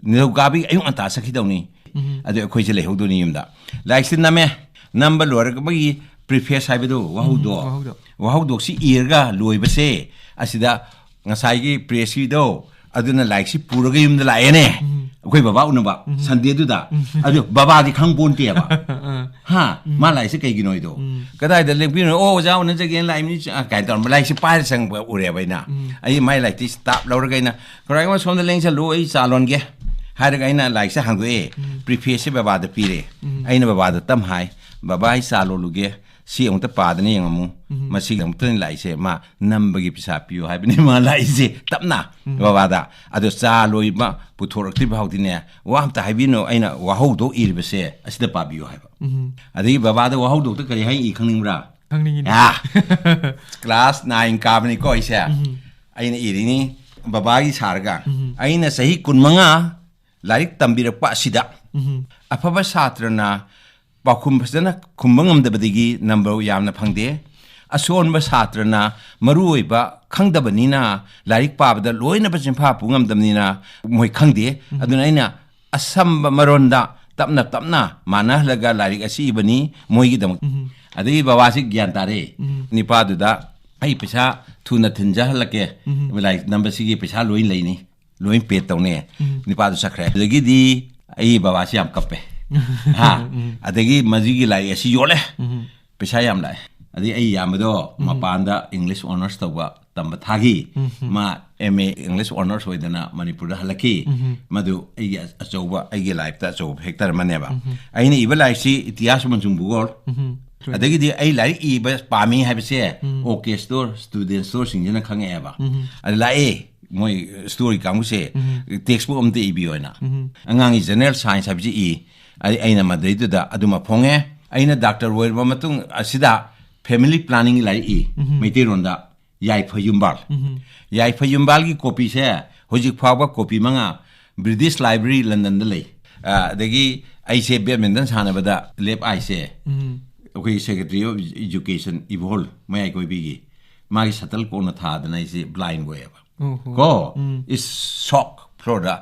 ꯅꯤꯡꯊꯧꯀꯥꯕꯒꯤ ꯑꯌꯨꯛ ꯉꯟꯇꯥ ꯆꯠꯈꯤꯗꯧꯅꯤ꯫ ꯎꯝ꯫ ꯑꯗꯨ ꯑꯩꯈꯣꯏꯁꯦ ꯂꯩꯍꯧꯗꯣꯏꯅꯤ ꯌꯨꯝꯗ꯫ ꯂꯥꯏꯔꯤꯛꯁꯤ ꯅꯝꯃꯦ꯫ ꯅꯝꯕ ꯂꯣꯏꯔꯒ ꯃꯣꯏꯒꯤ preface ꯍꯥꯏꯕꯗꯣ, ꯋꯥꯍꯧꯗꯣ꯫ ꯎꯝ, ꯋꯥꯍꯧꯗꯣ꯫ ꯋꯥꯍꯧꯗꯣꯛꯁꯤ ꯏꯔꯒ ꯂꯣꯏꯕꯁꯦ ꯑꯁꯤꯗ ꯉꯁꯥꯏꯒꯤ press ꯀꯤꯗꯣ, ꯑꯗꯨꯅ ꯂꯥꯏꯔꯤꯛꯁꯤ ꯄꯨꯔꯒ ꯌꯨꯝꯗ ꯂꯥꯛꯑꯦꯅꯦ꯫ ꯎꯝ꯫ ꯑꯩꯈꯣꯏ ꯕꯕꯥ ꯎꯅꯕ, ꯎꯝ꯫ Sunday ꯗꯨꯗ꯫ ꯎꯝ꯫ ꯑꯗꯨ ꯕꯕꯥꯗꯤ ꯈꯪ ꯄꯣꯟꯇꯦꯕ꯫ ꯑꯥ꯫ ꯍꯥ? ꯎꯝ꯫ ꯃꯥ ꯂꯥꯏꯔꯤꯛꯁꯦ ꯀꯩꯒꯤꯅꯣ ꯍꯥꯏꯗꯣ꯫ ꯎꯝ꯫ "ꯀꯗꯥꯏꯗ ꯂꯦꯡꯕꯤꯔꯤꯅꯣ?" "ꯑꯣ, ꯑꯣꯖꯥ ꯎꯅꯖꯒꯦꯅ ꯂꯥꯛꯏꯕꯅꯤ," ꯑ, ꯀꯥꯏꯅ ꯇꯧꯔꯝꯕ꯫ ꯂꯥꯏꯔꯤꯛꯁꯦ ꯄꯥꯏꯔ ꯆꯪꯕ ꯎꯔꯦꯕ ꯑꯩꯅ꯫ ꯎꯝ꯫ ꯑꯩ ꯃꯥꯏ ꯂꯥꯏꯔꯤꯛꯇꯤ ꯇꯥꯞ ꯂꯧꯔꯒ ꯑꯩꯅ, "ꯀꯔꯥꯏꯒꯨꯝꯕ ꯁꯣꯝꯗ ꯂꯦꯡꯁꯜꯂꯨ, ꯑꯩ ꯆꯥ ꯂꯣꯟꯒꯦ" ꯍꯥꯏꯔꯒ ꯑꯩꯅ ꯂꯥꯏꯔꯤꯛꯁꯦ ꯍꯥꯡꯗꯣꯛꯑꯦ꯫ ꯎꯝ꯫ Preface ꯁꯦ ꯕꯕꯥꯗ ꯄꯤꯔꯦ꯫ ꯎꯝ꯫ ꯑꯩꯅ ꯕꯕꯥꯗ ꯇꯝ ꯍꯥꯏ, "ꯕꯕꯥ, ꯑꯩ ꯆꯥ ꯂꯣꯜꯂꯨꯒꯦ, ꯁꯤ ꯑꯃꯨꯛꯇ ꯄꯥꯗꯅ ꯌꯦꯡꯉꯝꯃꯨ꯫ ꯎꯝ꯫ ꯃꯁꯤꯒꯤꯗꯃꯛꯇꯅꯤ ꯂꯥꯛꯏꯁꯦ, ꯃꯥ ꯅꯝꯕꯒꯤ ꯄꯩꯁꯥ ꯄꯤꯌꯨ ꯍꯥꯏꯕꯅꯤ ꯃꯥ ꯂꯥꯛꯏꯁꯦ", ꯇꯞꯅ ꯎꯝ꯫ ꯕꯕꯥꯗ꯫ ꯑꯗꯣ ꯆꯥ ꯂꯣꯏꯕ ꯄꯨꯊꯣꯔꯛꯇ꯭ꯔꯤꯕ ꯐꯥꯎꯗꯤꯅꯦ, "ꯋꯥ ꯑꯝꯇ ꯍꯥꯏꯕꯤꯅꯨ, ꯑꯩꯅ ꯋꯥꯍꯧꯗꯣꯛ ꯏꯔꯤꯕꯁꯦ ꯑꯁꯤꯗ ꯄꯥꯕꯤꯌꯨ" ꯍꯥꯏꯕ꯫ ꯎꯝ꯫ ꯑꯗꯒꯤ ꯕꯕꯥꯗ ꯋꯥꯍꯧꯗꯣꯛꯇ ꯀꯔꯤ ꯍꯥꯏ ꯏ ꯈꯪꯅꯤꯡꯕ꯭ꯔꯥ? ꯈꯪꯅꯤꯡꯉꯤꯅꯦ꯫ ꯑꯥ! Class nine ꯀꯥꯕꯅꯤꯀꯣ ꯑꯩꯁꯦ꯫ ꯎꯝ꯫ ꯑꯩꯅ ꯏꯔꯤꯅꯤ ꯕꯕꯥꯒꯤ ꯁꯥꯔꯒ꯫ ꯎꯝ꯫ "ꯑꯩꯅ ꯆꯍꯤ ꯀꯨꯟꯃꯉꯥ ꯂꯥꯏꯔꯤꯛ ꯇꯝꯕꯤꯔꯛꯄ ꯑꯁꯤꯗ ꯎꯝ꯫ ꯑꯐꯕ ꯁꯥꯇ꯭ꯔꯅ ꯄꯥꯎꯈꯨꯝ ꯐꯖꯅ ꯈꯨꯝꯕ ꯉꯝꯗꯕꯗꯒꯤ number ꯌꯥꯝꯅ ꯐꯪꯗꯦ꯫ ꯑꯁꯣꯟꯕ ꯁꯥꯇ꯭ꯔꯅ ꯃꯔꯨ ꯑꯣꯏꯕ ꯈꯪꯗꯕꯅꯤꯅ, ꯂꯥꯏꯔꯤꯛ ꯄꯥꯕꯗ ꯂꯣꯏꯅꯕ ꯆꯤꯟꯐꯥ ꯄꯨ ꯉꯝꯗꯕꯅꯤꯅ ꯃꯣꯏ ꯈꯪꯗꯦ꯫ ꯑꯗꯨꯅ ꯑꯩꯅ ꯑꯁꯝꯕ ꯃꯔꯣꯟꯗ ꯇꯞꯅ ꯇꯞꯅ ꯃꯥꯟꯅꯍꯜꯂꯒ ꯂꯥꯏꯔꯤꯛ ꯑꯁꯤ ꯏꯕꯅꯤ ꯃꯣꯏꯒꯤꯗꯃꯛ꯫ ꯑꯗꯒꯤ ꯕꯕꯥꯁꯤ ꯒ꯭ꯌꯥꯟ ꯇꯥꯔꯦ꯫ ꯅꯤꯄꯥꯗꯨꯗ ꯑꯩ ꯄꯩꯁꯥ ꯊꯨꯅ ꯊꯤꯟꯖꯍꯜꯂꯛꯀꯦ, ꯂꯥꯏꯔꯤꯛ ꯅꯝꯕꯁꯤꯒꯤ ꯄꯩꯁꯥ ꯂꯣꯏ ꯂꯩꯅꯤ, ꯂꯣꯏ ꯄꯦ ꯇꯧꯅꯤ꯫ ꯅꯤꯄꯥꯗꯨ ꯆꯠꯈ꯭ꯔꯦ꯫ ꯑꯗꯒꯤꯗꯤ ꯑꯩ ꯕꯕꯥꯁꯤ ꯌꯥꯝ ꯀꯞꯄꯦ꯫ ꯍꯥ? ꯑꯗꯒꯤ ꯃꯁꯤꯒꯤ ꯂꯥꯏꯔꯤꯛ ꯑꯁꯤ ꯌꯣꯜꯂꯦ꯫ ꯄꯩꯁꯥ ꯌꯥꯝ ꯂꯥꯛꯑꯦ꯫ ꯑꯗꯩ ꯑꯩ ꯏꯌꯥꯝꯕꯗꯣ ꯃꯄꯥꯟꯗ English honours ꯇꯧꯕ ꯇꯝꯕ ꯊꯥꯈꯤ꯫ ꯃꯥ M A English honours ꯑꯣꯏꯗꯅ ꯃꯅꯤꯄꯨꯔꯗ ꯍꯜꯂꯛꯈꯤ꯫ ꯃꯗꯨ ꯑꯩꯒꯤ ꯑꯆꯧꯕ, ꯑꯩꯒꯤ ꯂꯥꯏꯐꯇ ꯑꯆꯧꯕ ꯐꯦꯛꯇꯔ ꯑꯃꯅꯦꯕ꯫ ꯑꯩꯅ ꯏꯕ ꯂꯥꯏꯔꯤꯛꯁꯤ ꯏꯇꯤꯍꯥꯁ ꯑꯃꯁꯨꯡ ꯚꯨꯒꯣꯜ꯫ ꯑꯗꯒꯤꯗꯤ ꯑꯩ ꯂꯥꯏꯔꯤꯛ ꯏꯕ ꯄꯥꯝꯃꯤ ꯍꯥꯏꯕꯁꯦ OK store, student storeꯁꯤꯡꯁꯤꯅ ꯈꯪꯉꯛꯑꯦꯕ꯫ ꯑꯗ ꯂꯥꯛꯑꯦ, ꯃꯣꯏ story ꯀꯥꯡꯕꯨꯁꯦ, text book ꯑꯝꯇ ꯏꯕꯤꯌꯣꯅ꯫ ꯑꯉꯥꯡꯒꯤ general science ꯍꯥꯏꯕꯁꯤ ꯏ꯫ ꯑꯩ, ꯑꯩꯅ ꯃꯗꯩꯗꯨꯗ ꯑꯗꯨꯃ ꯐꯣꯡꯉꯦ꯫ ꯑꯩꯅ ꯗꯥꯛꯇꯔ ꯑꯣꯏꯔꯕ ꯃꯇꯨꯡ ꯑꯁꯤꯗ family planning ꯂꯥꯏꯔꯤꯛ ꯏ, ꯃꯩꯇꯩꯔꯣꯟꯗ꯫ ꯌꯥꯏꯐ ꯌꯨꯝꯕꯥꯜ꯫ ꯌꯥꯏꯐ ꯌꯨꯝꯕꯥꯜꯒꯤ ꯀꯣꯄꯤꯁꯦ ꯍꯧꯖꯤꯛ ꯐꯥꯎꯕ ꯀꯣꯄꯤ ꯃꯉꯥ British Library ꯂꯟꯗꯟꯗ ꯂꯩ꯫ ꯑ, ꯑꯗꯒꯤ ꯑꯩꯁꯦ badminton ꯁꯥꯟꯅꯕꯗ left eyeꯁꯦ ꯑꯩꯈꯣꯏ Secretary of Education ꯏꯕꯣꯍꯣꯜ ꯃꯌꯥꯏ ꯀꯣꯏꯕꯤꯒꯤ ꯃꯥꯒꯤ shuttlecockꯅ ꯊꯥꯗꯅ ꯑꯩꯁꯦ blind ꯑꯣꯏꯌꯦꯕ꯫ ꯀꯣ, ꯏꯁ ꯁꯣꯛ ꯐ꯭ꯂꯣꯔꯗ꯫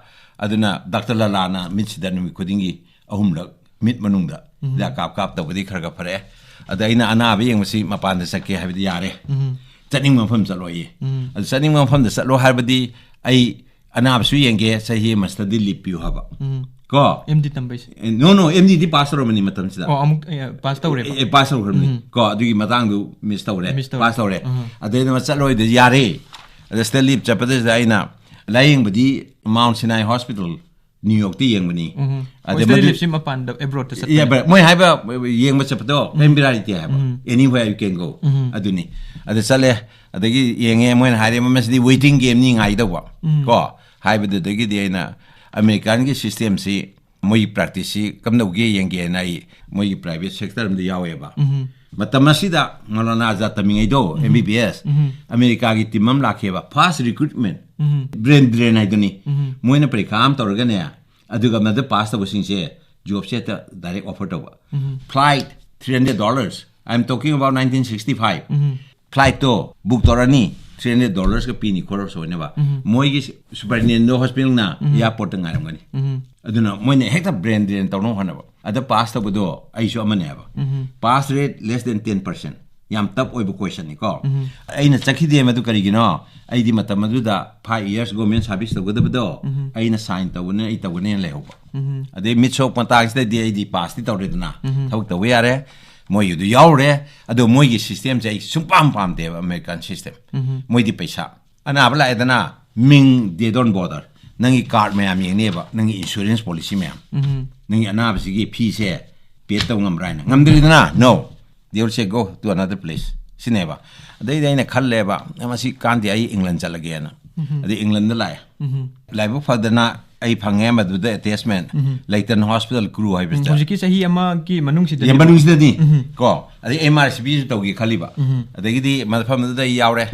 ꯑꯗꯨꯅ ꯗꯥꯛꯇꯔ ꯂꯂꯥꯅ ꯃꯤꯠꯁꯤꯗ ꯅꯨꯃꯤꯠ ꯈꯨꯗꯤꯡꯒꯤ ꯑꯍꯨꯝꯂꯛ ꯃꯤꯠ ꯃꯅꯨꯡꯗ ꯍꯤꯗꯥꯛ ꯀꯥꯞ ꯀꯥꯞ ꯇꯧꯕꯗꯤ ꯈꯔ ꯈꯔ ꯐꯔꯛꯑꯦ꯫ ꯑꯗ ꯑꯩꯅ ꯑꯅꯥꯕ ꯌꯦꯡꯕꯁꯤ ꯃꯄꯥꯟꯗ ꯆꯠꯀꯦ ꯍꯥꯏꯕꯗꯤ ꯌꯥꯔꯦ꯫ ꯆꯠꯅꯤꯡꯕ ꯃꯐꯝ ꯆꯠꯂꯣꯏꯌꯦ꯫ ꯑꯗꯨ ꯆꯠꯅꯤꯡꯕ ꯃꯐꯝꯗ ꯆꯠꯂꯣ ꯍꯥꯏꯕꯗꯤ ꯑꯩ ꯑꯅꯥꯕꯁꯨ ꯌꯦꯡꯒꯦ, ꯆꯍꯤ ꯑꯃ study leave ꯄꯤꯌꯨ ꯍꯥꯏꯕ꯫ ꯀꯣ? ꯑꯦꯝ ꯗꯤ ꯇꯝꯕꯩꯁꯦ꯫ ꯅꯣ, ꯅꯣ, ꯑꯦꯝ ꯗꯤꯗꯤ ꯄꯥꯁ ꯇꯧꯔꯝꯕꯅꯤ ꯃꯇꯝꯁꯤꯗ꯫ ꯑꯣ, ꯑꯃꯨꯛ ꯄꯥꯁ ꯇꯧꯔꯦꯕ꯫ ꯑꯦ, ꯄꯥꯁ ꯇꯧꯈ꯭ꯔꯕꯅꯤ꯫ ꯀꯣ, ꯑꯗꯨꯒꯤ ꯃꯇꯥꯡꯗꯨ ꯃꯤꯁ ꯇꯧꯔꯦ꯫ ꯃꯤꯁ ꯇꯧꯔꯦ꯫ ꯄꯥꯁ ꯇꯧꯔꯦ꯫ ꯑꯗꯩꯗ ꯆꯠꯂꯣꯏꯗ ꯌꯥꯔꯦ꯫ ꯑꯗ study leave ꯆꯠꯄꯗꯁꯤꯗ ꯑꯩꯅ ꯂꯥꯏꯌꯦꯡꯕꯗꯤ Mount Sinai Hospital, New Yorkꯇ ꯌꯦꯡꯕꯅꯤ꯫ ꯑꯗꯩ study ꯃꯗꯨ leaveꯁꯤ ꯃꯄꯥꯟꯗ abroadꯇ ꯆꯠꯄ꯫ Yeah, but ꯃꯣꯏ ꯍꯥꯏꯕ ꯌꯦꯡꯕ ꯆꯠꯄꯗꯣ ꯀꯔꯤꯝ ꯕꯦꯔꯥ ꯂꯩꯇꯦ ꯍꯥꯏꯕ꯫ Anywhere you can go꯫ ꯑꯗꯨꯅꯤ꯫ ꯑꯗ ꯆꯠꯂꯦ꯫ ꯑꯗꯒꯤ ꯌꯦꯡꯉꯦ, ꯃꯣꯏꯅ ꯍꯥꯏꯔꯦ, "ꯃꯁꯤꯗꯤ waiting gameꯅꯤ, ꯉꯥꯏꯗꯧꯕ"꯫ ꯀꯣ? ꯍꯥꯏꯕꯗꯨꯗꯒꯤꯗꯤ ꯑꯩꯅ ꯑꯃꯦꯔꯤꯀꯥꯟꯒꯤ systemꯁꯤ, ꯃꯣꯏꯒꯤ practiceꯁꯤ ꯀꯝꯗꯧꯒꯦ ꯌꯦꯡꯒꯦꯅ ꯑꯩ ꯃꯣꯏꯒꯤ private sector ꯑꯃꯗ ꯌꯥꯎꯋꯦꯕ꯫ ꯃꯇꯝ ꯑꯁꯤꯗ Maulana Azad ꯇꯝꯃꯤꯉꯩꯗꯣ, M B B S, ꯑꯃꯦꯔꯤꯀꯥꯒꯤ team ꯑꯃ ꯂꯥꯛꯈꯤꯑꯕ, fast recruitment, brain drain ꯍꯥꯏꯗꯨꯅꯤ꯫ ꯃꯣꯏꯅ ꯄꯔꯤꯈꯥ ꯑꯃ ꯇꯧꯔꯒꯅꯦ, ꯑꯗꯨꯒ ꯃꯗꯨ ꯄꯥꯁ ꯇꯧꯕꯁꯤꯡꯁꯦ jobꯁꯦ ꯍꯦꯛꯇ direct offer ꯇꯧꯕ꯫ Flight, three hundred dollars, I am talking about nineteen sixty five. Flight to book ꯇꯧꯔꯅꯤ, three hundred dollars ꯀ ꯄꯤꯅꯤ ꯈꯣꯔꯣꯁ ꯑꯣꯏꯅꯕ꯫ ꯃꯣꯏꯒꯤ superintendent ꯗꯣ hospital ꯅ airport ꯇ ꯉꯥꯏꯔꯝꯒꯅꯤ꯫ ꯑꯗꯨꯅ ꯃꯣꯏꯅ ꯍꯦꯛꯇ brain drain ꯇꯧꯅꯕ ꯍꯣꯠꯅꯕ꯫ ꯑꯗ pass ꯇꯧꯕꯗꯣ ꯑꯩꯁꯨ ꯑꯃꯅꯦꯕ꯫ Pass rate less than ten percent꯫ ꯌꯥꯝ tough ꯑꯣꯏꯕ question ꯅꯤꯀꯣ꯫ ꯑꯩꯅ ꯆꯠꯈꯤꯗꯦ ꯃꯗꯨ ꯀꯔꯤꯒꯤꯅꯣ? ꯑꯩꯗꯤ ꯃꯇꯝ ꯑꯗꯨꯗ five years government service ꯇꯧꯒꯗꯕꯗꯣ ꯑꯩꯅ sign ꯇꯧꯒꯅꯤ, ꯑꯩ ꯇꯧꯒꯅꯤꯅ ꯂꯩꯍꯧꯕ꯫ ꯑꯗꯩ ꯃꯤꯠ ꯁꯣꯛꯄ ꯃꯇꯥꯡꯁꯤꯗꯗꯤ ꯑꯩꯗꯤ pass ꯇꯤ ꯇꯧꯔꯦꯗꯅ, ꯊꯕꯛ ꯇꯧꯕ ꯌꯥꯔꯦ, ꯃꯣꯏꯒꯤꯗꯨ ꯌꯥꯎꯔꯦ꯫ ꯑꯗꯣ ꯃꯣꯏꯒꯤ system ꯁꯦ ꯑꯩ ꯁꯨꯡꯄꯥꯝ ꯄꯥꯝꯗꯦꯕ, American system꯫ ꯃꯣꯏꯗꯤ ꯄꯩꯁꯥ꯫ ꯑꯅꯥꯕ ꯂꯥꯛꯑꯦꯗꯅ, ꯃꯤꯡ they don't bother꯫ ꯅꯪꯒꯤ card ꯃꯌꯥꯝ ꯌꯦꯡꯅꯦꯕ, ꯅꯪꯒꯤ insurance policy ꯃꯌꯥꯝ, ꯅꯪꯒꯤ ꯑꯅꯥꯕꯁꯤꯒꯤ fee ꯁꯦ pay ꯇꯧ ꯉꯝꯕ꯭ꯔꯥ ꯍꯥꯏꯅ꯫ ꯉꯝꯗ꯭ꯔꯤꯗꯅ, no, they will say go to another place꯫ ꯁꯤꯅꯦꯕ꯫ ꯑꯗꯩꯗꯤ ꯑꯩꯅ ꯈꯜꯂꯦꯕ, "ꯃꯁꯤ ꯀꯥꯟꯗꯦ, ꯑꯩ England ꯆꯠꯂꯒꯦꯅ"꯫ ꯑꯗꯩ England ꯗ ꯂꯥꯛꯑꯦ꯫ ꯂꯥꯏꯕꯛ ꯐꯗꯅ ꯑꯩ ꯐꯪꯉꯦ ꯃꯗꯨꯗ attachment, Leighton Hospital crew ꯍꯥꯏꯕꯁꯤꯗ꯫ ꯍꯧꯖꯤꯛꯀꯤ ꯆꯍꯤ ꯑꯃꯒꯤ ꯃꯅꯨꯡꯁꯤꯗ ꯌꯥꯝ ꯃꯅꯨꯡꯁꯤꯗꯅꯤ꯫ ꯀꯣ, ꯑꯗꯩ M R C P ꯁꯨ ꯇꯧꯒꯦ ꯈꯜꯂꯤꯕ꯫ ꯑꯗꯒꯤꯗꯤ ꯃꯐꯝꯗꯨꯗ ꯑꯩ ꯌꯥꯎꯔꯦ꯫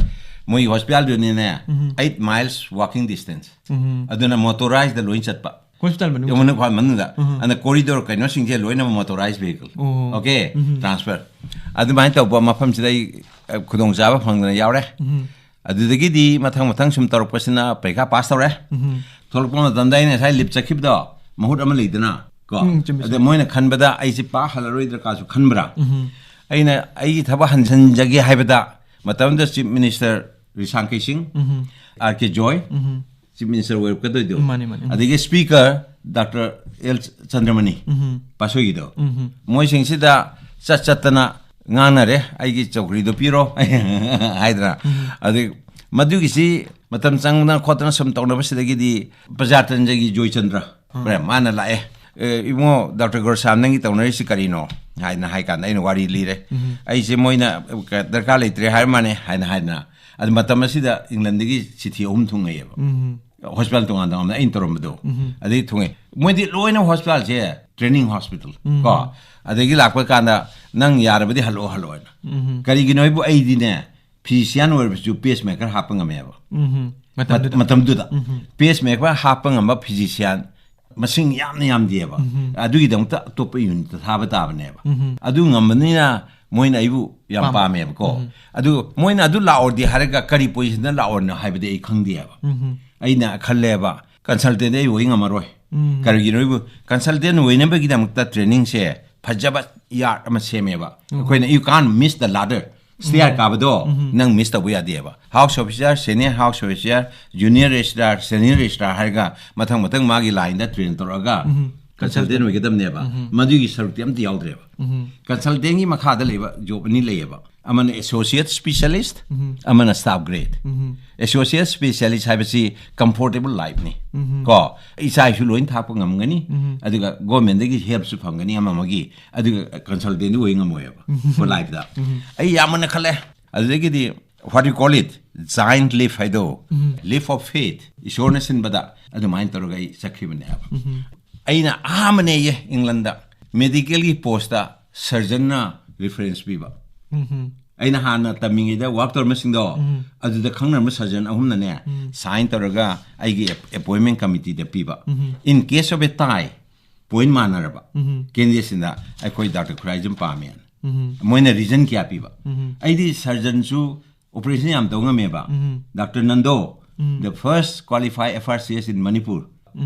ꯃꯣꯏꯒꯤ hospital ꯗꯨꯅꯤꯅꯦ, eight miles walking distance꯫ ꯑꯗꯨꯅ motorized ꯗ ꯂꯣꯏ ꯆꯠꯄ꯫ Hospital ꯃꯅꯨꯡ? ꯌꯦꯡꯉꯨꯅꯦ, ꯈ꯭ꯋꯥꯏ ꯃꯅꯨꯡꯗ꯫ ꯑꯗ corridor ꯀꯩꯅꯣꯁꯤꯡꯁꯦ ꯂꯣꯏꯅꯃꯛ motorized vehicle꯫ ꯑꯣ꯫ Okay? Transfer꯫ ꯑꯗꯨꯃꯥꯏꯅ ꯇꯧꯕ ꯃꯐꯝꯁꯤꯗ ꯑꯩ, ꯑ, ꯈꯨꯗꯣꯡꯆꯥꯕ ꯐꯪꯗꯅ ꯌꯥꯎꯔꯦ꯫ ꯑꯗꯨꯗꯒꯤꯗꯤ ꯃꯊꯪ ꯃꯊꯪ ꯁꯨꯝ ꯇꯧꯔꯛꯄꯁꯤꯅ ꯄꯔꯤꯈꯥ pass ꯇꯧꯔꯦ꯫ ꯊꯣꯛꯂꯛꯄ ꯃꯇꯝꯗ ꯑꯩꯅ ꯉꯁꯥꯏ leave ꯆꯠꯈꯤꯕꯗꯣ, ꯃꯍꯨꯠ ꯑꯃ ꯂꯩꯗꯅ, ꯀꯣ? ꯎꯝ, ꯆꯨꯝꯃꯤ, ꯑꯗ ꯆꯨꯝꯃꯤ꯫ ꯃꯣꯏꯅ ꯈꯟꯕꯗ ꯑꯩꯁꯦ ꯄꯥꯛ ꯍꯜꯂꯔꯣꯏꯗ꯭ꯔꯥ ꯀꯥꯁꯨ ꯈꯟꯕ꯭ꯔꯥ? ꯑꯩꯅ ꯑꯩꯒꯤ ꯊꯕꯛ ꯍꯟꯖꯟꯖꯒꯦ ꯍꯥꯏꯕꯗ, ꯃꯇꯝꯗꯨꯗ Chief Minister ꯔꯤꯁꯥꯡ ꯀꯩꯁꯤꯡ, R K Joy, Chief Minister ꯑꯣꯏꯔꯛꯀꯗꯣꯏꯗꯣ꯫ ꯃꯥꯅꯤ, ꯃꯥꯅꯤ꯫ ꯑꯗꯒꯤ Speaker Doctor L ꯆꯟꯗ꯭ꯔꯃꯅꯤ, ꯄꯥꯁꯣꯏꯒꯤꯗꯣ꯫ ꯃꯣꯏꯁꯤꯡꯁꯤꯗ ꯆꯠ ꯆꯠꯇꯅ ꯉꯥꯡꯅꯔꯦ, "ꯑꯩꯒꯤ ꯆꯧꯀ꯭ꯔꯤꯗꯣ ꯄꯤꯔꯣ" ꯍꯥꯏꯗꯅ꯫ ꯑꯗꯩ ꯃꯗꯨꯒꯤꯁꯤ ꯃꯇꯝ ꯆꯪꯗꯅ ꯈꯣꯠꯇꯅ ꯁꯨꯝ ꯇꯧꯅꯕꯁꯤꯗꯒꯤꯗꯤ ꯄ꯭ꯔꯖꯥꯇꯟꯖꯒꯤ ꯖꯣꯏꯆꯟꯗ꯭ꯔ, ꯃꯥꯅ ꯂꯥꯛꯑꯦ꯫ "ꯑꯦ, ꯏꯕꯨꯡꯉꯣ, Doctor ꯒꯣꯔꯁꯥꯝ, ꯅꯪꯒꯤ ꯇꯧꯅꯔꯤꯁꯤ ꯀꯔꯤꯅꯣ?" ꯍꯥꯏꯅ ꯍꯥꯏ ꯀꯥꯟꯗ ꯑꯩꯅ ꯋꯥꯔꯤ ꯂꯤꯔꯦ꯫ "ꯑꯩꯁꯦ ꯃꯣꯏꯅ ꯗꯔꯀꯥꯔ ꯂꯩꯇ꯭ꯔꯦ ꯍꯥꯏꯔ ꯃꯥꯅꯦ" ꯍꯥꯏꯅ ꯍꯥꯏꯗꯅ꯫ ꯑꯗꯨ ꯃꯇꯝ ꯑꯁꯤꯗ England ꯗꯒꯤ ꯆꯤꯊꯤ ꯑꯍꯨꯝ ꯊꯨꯡꯉꯛꯑꯦꯕ꯫ Hospital ꯇꯣꯉꯥꯟ ꯇꯣꯉꯥꯟꯕꯗ ꯑꯩꯅ ꯇꯧꯔꯝꯕꯗꯣ꯫ ꯑꯗꯩ ꯊꯨꯡꯉꯦ꯫ ꯃꯣꯏꯗꯤ ꯂꯣꯏꯅ hospital ꯁꯦ training hospital꯫ ꯀꯣ? ꯑꯗꯒꯤ ꯂꯥꯛꯄ ꯀꯥꯟꯗ, "ꯅꯪ ꯌꯥꯔꯕꯗꯤ ꯍꯜꯂꯛꯑꯣ, ꯍꯜꯂꯛꯑꯣ" ꯍꯥꯏꯅ꯫ ꯀꯔꯤꯒꯤꯅꯣ ꯍꯥꯏꯕꯨ ꯑꯩꯗꯤꯅꯦ, physician ꯑꯣꯏꯔꯕꯁꯨ pacemaker ꯍꯥꯞꯄ ꯉꯝꯃꯦꯕ꯫ ꯃꯇꯝꯗꯨꯗ꯫ ꯃꯇꯝꯗꯨꯗ꯫ Pacemaker ꯍꯥꯞꯄ ꯉꯝꯕ physician ꯃꯁꯤꯡ ꯌꯥꯝꯅ ꯌꯥꯝꯗꯦꯕ꯫ ꯑꯗꯨꯒꯤꯗꯃꯛꯇ ꯑꯇꯣꯞꯄ ꯌꯨꯅꯤꯠꯇ ꯊꯥꯕ ꯇꯥꯕꯅꯦꯕ꯫ ꯑꯗꯨ ꯉꯝꯕꯅꯤꯅ ꯃꯣꯏꯅ ꯑꯩꯕꯨ ꯌꯥꯝ ꯄꯥꯝꯃꯦꯕꯀꯣ꯫ ꯑꯗꯨ ꯃꯣꯏꯅ ꯑꯗꯨ ꯂꯥꯛꯑꯣꯗꯤ ꯍꯥꯏꯔꯒ ꯀꯔꯤ ꯄꯣꯖꯤꯁꯟꯗ ꯂꯥꯛꯑꯣꯅꯣ ꯍꯥꯏꯕꯗꯤ ꯑꯩ ꯈꯪꯗꯦꯕ꯫ ꯑꯩꯅ ꯈꯜꯂꯦꯕ, ꯀꯟꯁꯜꯇꯦꯟꯗꯤ ꯑꯩ ꯑꯣꯏ ꯉꯝꯃꯔꯣꯏ꯫ ꯀꯔꯤꯒꯤꯅꯣ ꯑꯩꯕꯨ ꯀꯟꯁꯜꯇꯦꯟ ꯑꯣꯏꯅꯕꯒꯤꯗꯃꯛꯇ ꯇ꯭ꯔꯦꯅꯤꯡꯁꯦ ꯐꯖꯕ ꯌꯥꯔꯠ ꯑꯃ ꯁꯦꯝꯃꯦꯕ꯫ ꯑꯩꯈꯣꯏꯅ "You can't miss the ladder." Stair ꯀꯥꯕꯗꯣ ꯅꯪ ꯃꯤꯁ ꯇꯧꯕ ꯌꯥꯗꯦꯕ꯫ House officer, senior house officer, junior registrar, senior registrar ꯍꯥꯏꯔꯒ ꯃꯊꯪ ꯃꯊꯪ ꯃꯥꯒꯤ ꯂꯥꯏꯟꯗ ꯇ꯭ꯔꯦꯟ ꯇꯧꯔꯛꯑꯒ ꯀꯟꯁꯜꯇꯦꯟ ꯑꯣꯏꯒꯗꯕꯅꯦꯕ꯫ ꯃꯗꯨꯒꯤ ꯁꯔꯨꯛꯇꯤ ꯑꯝꯇ ꯌꯥꯎꯗ꯭ꯔꯦꯕ꯫ ꯀꯟꯁꯜꯇꯦꯟꯒꯤ ꯃꯈꯥꯗ ꯂꯩꯕ ꯖꯣꯕ ꯑꯅꯤ ꯂꯩꯌꯦꯕ, ꯑꯃꯅ ꯑꯦꯁꯣꯁꯤꯌꯦꯠ ꯁ꯭ꯄꯤꯁꯦꯂꯤꯁ, ꯑꯃꯅ ꯁ꯭ꯇꯥꯐ ꯒ꯭ꯔꯦꯗ꯫ ꯑꯦꯁꯣꯁꯤꯌꯦꯠ ꯁ꯭ꯄꯤꯁꯦꯂꯤꯁ ꯍꯥꯏꯕꯁꯤ ꯀꯝꯐꯣꯔꯇꯦꯕꯜ ꯂꯥꯏꯐꯅꯤ꯫ ꯀꯣ, ꯏꯆꯥ ꯏꯁꯨ ꯂꯣꯏꯅ ꯊꯥꯛꯄ ꯉꯝꯒꯅꯤ, ꯑꯗꯨꯒ ꯒꯣꯔꯃꯦꯟꯗꯒꯤ ꯍꯦꯜꯞꯁꯨ ꯐꯪꯒꯅꯤ ꯑꯃ ꯑꯃꯒꯤ, ꯑꯗꯨꯒ ꯀꯟꯁꯜꯇꯦꯟꯗꯤ ꯑꯣꯏ ꯉꯝꯃꯣꯏꯕ ꯐꯨꯜ ꯂꯥꯏꯐꯇ꯫ ꯑꯩ ꯌꯥꯝꯃꯅ ꯈꯜꯂꯦ꯫ ꯑꯗꯨꯗꯒꯤꯗꯤ, what you call it, giant leap ꯍꯥꯏꯗꯣ, leap of faith, ꯏꯁꯣꯔꯅ ꯁꯤꯟꯕꯗ ꯑꯗꯨꯃꯥꯏꯅ ꯇꯧꯔꯒ ꯑꯩ ꯆꯠꯈꯤꯕꯅꯦꯕ꯫ ꯑꯩꯅ ꯑꯍꯥꯟꯕꯅꯦꯌꯦ ꯏꯪꯂꯟꯗ ꯃꯦꯗꯤꯀꯦꯜꯒꯤ ꯄꯣꯁꯇ ꯁꯔꯖꯟꯅ ꯔꯤꯐꯔꯦꯟꯁ ꯄꯤꯕ꯫ ꯑꯩꯅ ꯍꯥꯟꯅ ꯇꯝꯃꯤꯉꯩꯗ ꯋꯥꯛ ꯇꯧꯔꯝꯕꯁꯤꯡꯗꯣ, ꯑꯗꯨꯗ ꯈꯪꯅꯔꯝꯕ ꯁꯔꯖꯟ ꯑꯍꯨꯝꯅꯅꯦ ꯁꯥꯏꯟ ꯇꯧꯔꯒ ꯑꯩꯒꯤ ꯑꯦꯄꯣꯏꯟꯃꯦꯟ ꯀꯃꯤꯇꯤꯗ ꯄꯤꯕ꯫ In case of a tie, point ꯃꯥꯟꯅꯔꯕ ꯀꯦꯟꯗꯤꯗꯦꯠꯁꯤꯡꯗ ꯑꯩꯈꯣꯏ ꯗꯥꯛꯇꯔ ꯈꯨꯔꯥꯏꯖꯝ ꯄꯥꯝꯃꯦꯅ꯫ ꯃꯣꯏꯅ ꯔꯤꯖꯟ ꯀꯌꯥ ꯄꯤꯕ? ꯑꯩꯗꯤ ꯁꯔꯖꯟꯁꯨ ꯑꯣꯄꯔꯦꯁꯟ ꯌꯥꯝ ꯇꯧ ꯉꯝꯃꯦꯕ꯫ Doctor Nando, the first qualified F R C S in Manipur,